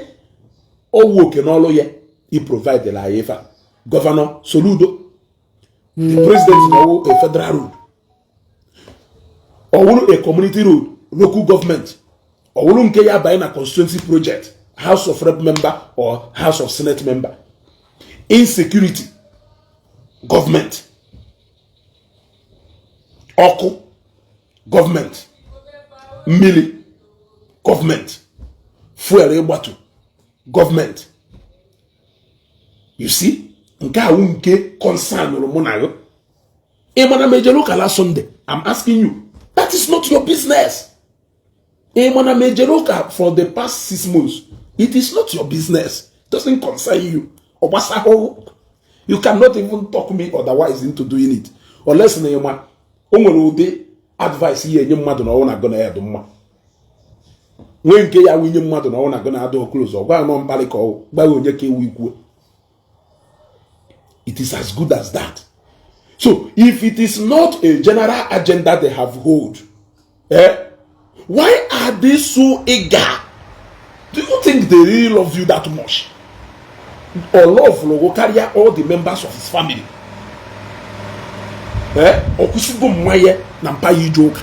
ọwụ oke n'ọlụ ya i provide anyị ife a, Governor Soludo, the president. Na ọwụ a federal road, ọwụrụ a community road, local government, ọwụrụ nke ya banye na constituency project, House of Rep member or House of Senate member. Insecurity, gọọmenti. Ọkụ, gọọmenti. Mmiri, gọọmenti. Fuel ịgbatu, gọọmenti. You see, nke awụ nke concern mụ na gị. Ị mana m ejere ụka last Sunday? I'm asking you. That is not your business. Ị mana m ejere ụka for the past 6 months? It is not your business. It doesn't concern you. Ọ gbasahụ. You cannot even talk me otherwise into doing it, unless na ịma o nwere ụdị advice ihe enye mmadụ na ọnwụ na gụ na ya dị mma, nwee nke ya wunye mmadụ na ọnwụ na gụ na adịghị close. Ọ gwa nọ mkparị ka ọ gbaghị onye ka ewu ikwue. It is as good as that. So if it is not a general agenda they have hold, why are they so eager? Do you think they really love you that much, or love logo carry all the members of his family? Ọ kwụsịgo mmanya na mpa ya ije ụka.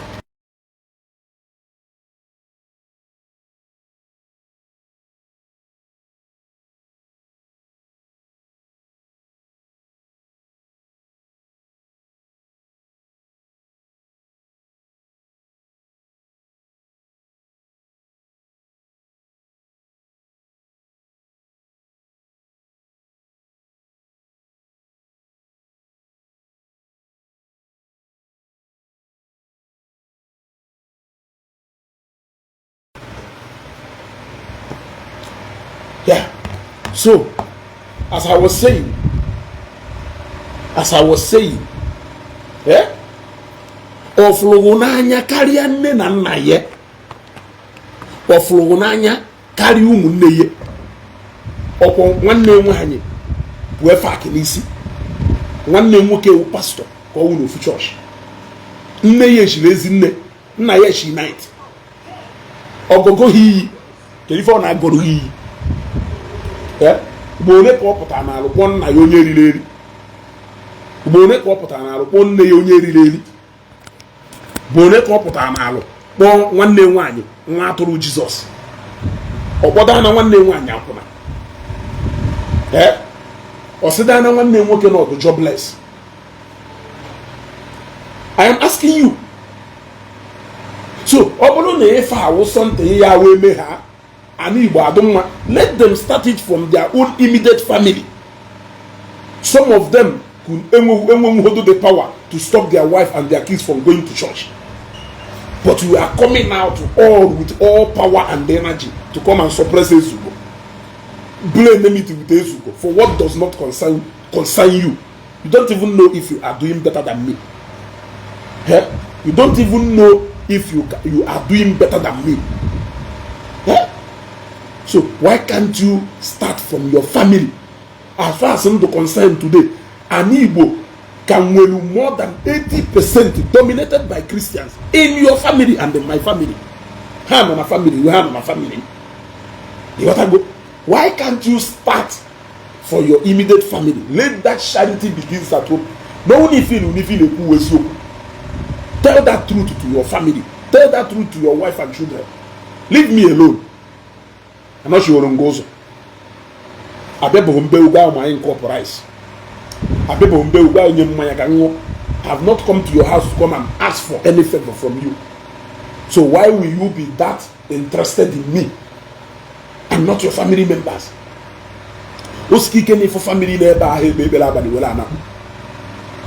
Yeah. So, as I was saying, ọ fụrụ n'anya karịa nne na nna ya, ọ fụrụ n'anya karịa ụmụnne ya. Ọkwọ nwanne nwaanyị bụ efak n'isi, nwanne nwoke wụ pastọ ka ọ wụ n'ofu chọọchị. Nne ya echiri ezi nne, nna ya echi night ọgọgọ ha iyi. Kedu ife ọ na-agọrọ ha iyi? Ugbo ole ka ọ pụtara n'alụ kpọọ nna ya onye riri eri? Ugbo ole ka ọ pụtara n'alụ kpọọ nne ya onye riri eri? Ugbo ole ka ọ pụtara n'alụ kpọọ nwanne nwaanyị nwa atụrụ Jizọs? Ọkpọda na nwanne nwaanyị akwụna, ee, ọsịda na nwanne nwoke na ọdụ jobless. I am asking you. So ọ bụrụ na ife awụ something ya wee mee ha ana Igbo adụ mma, let them start it from their own immediate family. Some of them could enwenwuhodo the power to stop their wife and their kids from going to church, but you are coming out all with all power and energy to come and suppress Ezugo, blame enmity with Ezugo for what does not concern you. You don't even know if you are doing better than me. Eh? You don't even know if you are doing better than me. Eh? So why can't you start from your family? As far as I'm concerned today, an Igbo can nwere more than 80% dominated by Christians in your family and in my family. Ha nọ na family, ha nọ na family. Ịghọtago? Why can't you start for your immediate family? Let that charity begins at home. No one if you na-ekwu eziokwu. Tell that truth to your family. Tell that truth to your wife and children. Leave me alone. Anọchiworo nga ụzọ. Abịabụghị mbe ugwu ahụ ma anyị nkọpụ rice. Abịabụghị mbe ugwu ahụ nye mmanya ka m ṅụọ. I have not come to your house to come and ask for any favor from you. So why will you be that interested in me and not your family members? Osike ike na ịfụ family n'ebe ahụ ekpe ekpere abalị were anakpụ.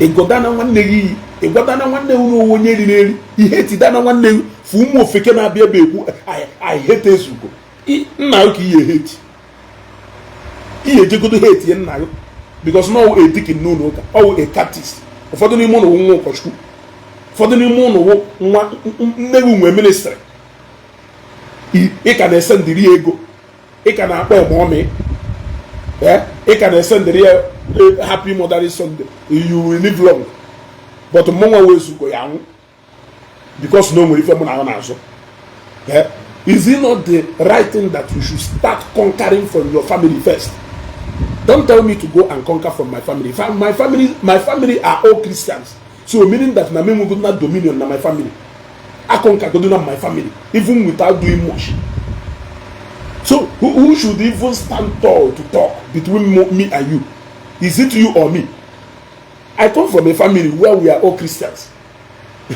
Ịgọdana nwanne gị iyi, ịgwadana nwanne gị n'onwe onye riri eri ihe etidana nwanne gị fụ ụmụ ofeke na-abịa ebe ekwu I hate Ezugo. Nna gị ka ihe hate, ihe ejegodo hate ye nna gị, because na ọwụ a deacon n'ụlọ ụka, ọwụ a catechist. Ụfọdụ n'ime ụlọ wụ nwa ụkọchukwu, ụfọdụ n'ime ụlọ wụ nwa nne gị nwe ministry. Ị ka na-ese ndịrị ya ego, ị ka na-akpọ ya mommy, ị ka na-ese ndịrị ya happy Mother's Sunday, you will live long. But mụnwa wee Ezugo ya anwụ because na o nwere ife mụ na ahụ na-azụ. Is it not the right thing that you should start conquering from your family first? Don't tell me to go and conquer from my family. My family are all Christians, so meaning that na me nwego na dominion na my family. I conquer go na my family even without doing much. So who should even stand tall to talk between me and you? Is it you or me? I come from a family where we are all Christians.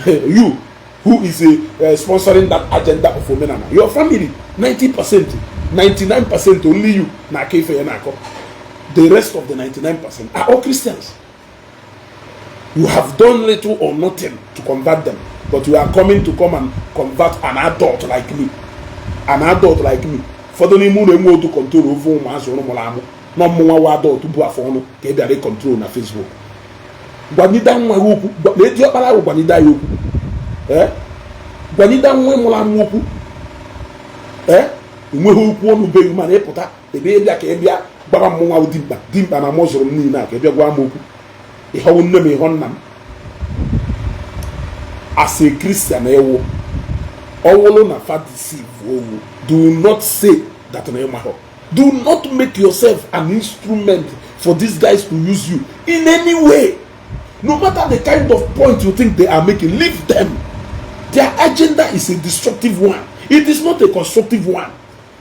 You who is sponsoring that agenda of omenala, your family, 90%, 99%, only you na aka ife ya na-akọ. The rest of the 99% are all Christians. You have done little or nothing to convert them, but you are coming to come and convert an adult like me. An adult like me, ụfọdụ n'ime ụlọ enwe otu control over ụmụazị ụnụ mụrụ amụ na ọmụnwa wa adult bụ afọ ọnụ ka ị bịara control na Facebook. Gwanida nwa gị okwu na eji ọkpara ahụ, gwanida ya okwu, ee, gwanida nwa mụrụ amụ okwu. Ee, enweghị okwu ọnụ beghị, mana ịpụta ebe ịbịa ka ị bịa gbara m nwa dimkpa dimkpa na mụ zụrụ m niile a ka ị bịa gwa m okwu. Ịhọwụ nne m, ịhọ nna m. As a Christian, ewu ọwụlụ na fa deceive owu, do not say that na ịmahọ. Do not make yourself an instrument for these guys to use you in any way. No matter the kind of point you think they are making, leave them. Their agenda is a destructive one. It is not a constructive one.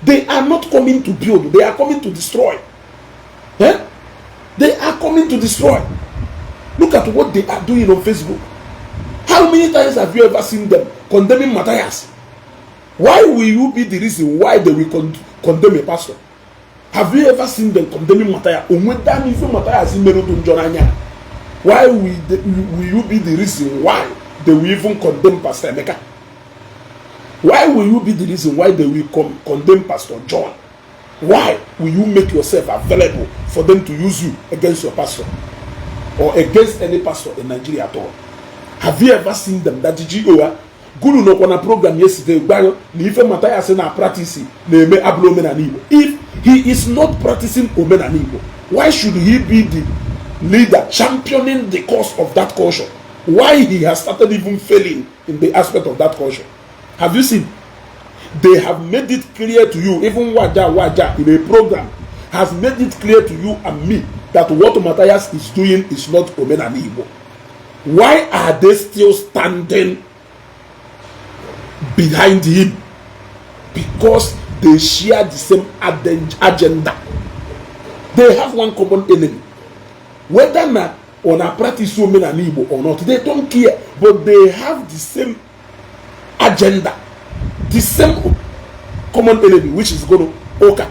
They are not coming to build, they are coming to destroy. Eh? They are coming to destroy. Look at what they are doing on Facebook. How many times have you ever seen them condemning Matthias? Why will you be the reason why they will condemn a pastor? Have you ever seen them condemning Matthias? Onweta n'ife Matthias mere otu njọ n'anya. Why will you be the reason why they will even condemn Pastor Emeka? Why will you be the reason why they will condemn Pastor John? Why will you make yourself available for them to use you against your pastor or against any pastor in Nigeria at all? Have you ever seen them that GO Guru nọkwa na program yesterday gbayo na ife Matthias na practice na-eme abụrụ omenala Igbo? If he is not practicing omenala Igbo, why should he be the leader championing the cause of that culture? Why he has started even failing in the aspect of that culture? Have you seen? They have made it clear to you, even Waja Waja in a program has made it clear to you and me that what Matthias is doing is not omenala Igbo. Why are they still standing behind him? Because They share the same agenda. They have one common enemy. Whether na ọ na practice omenala Igbo or not, they don't care, but they have the same agenda, the same common enemy, which is gonna ụka.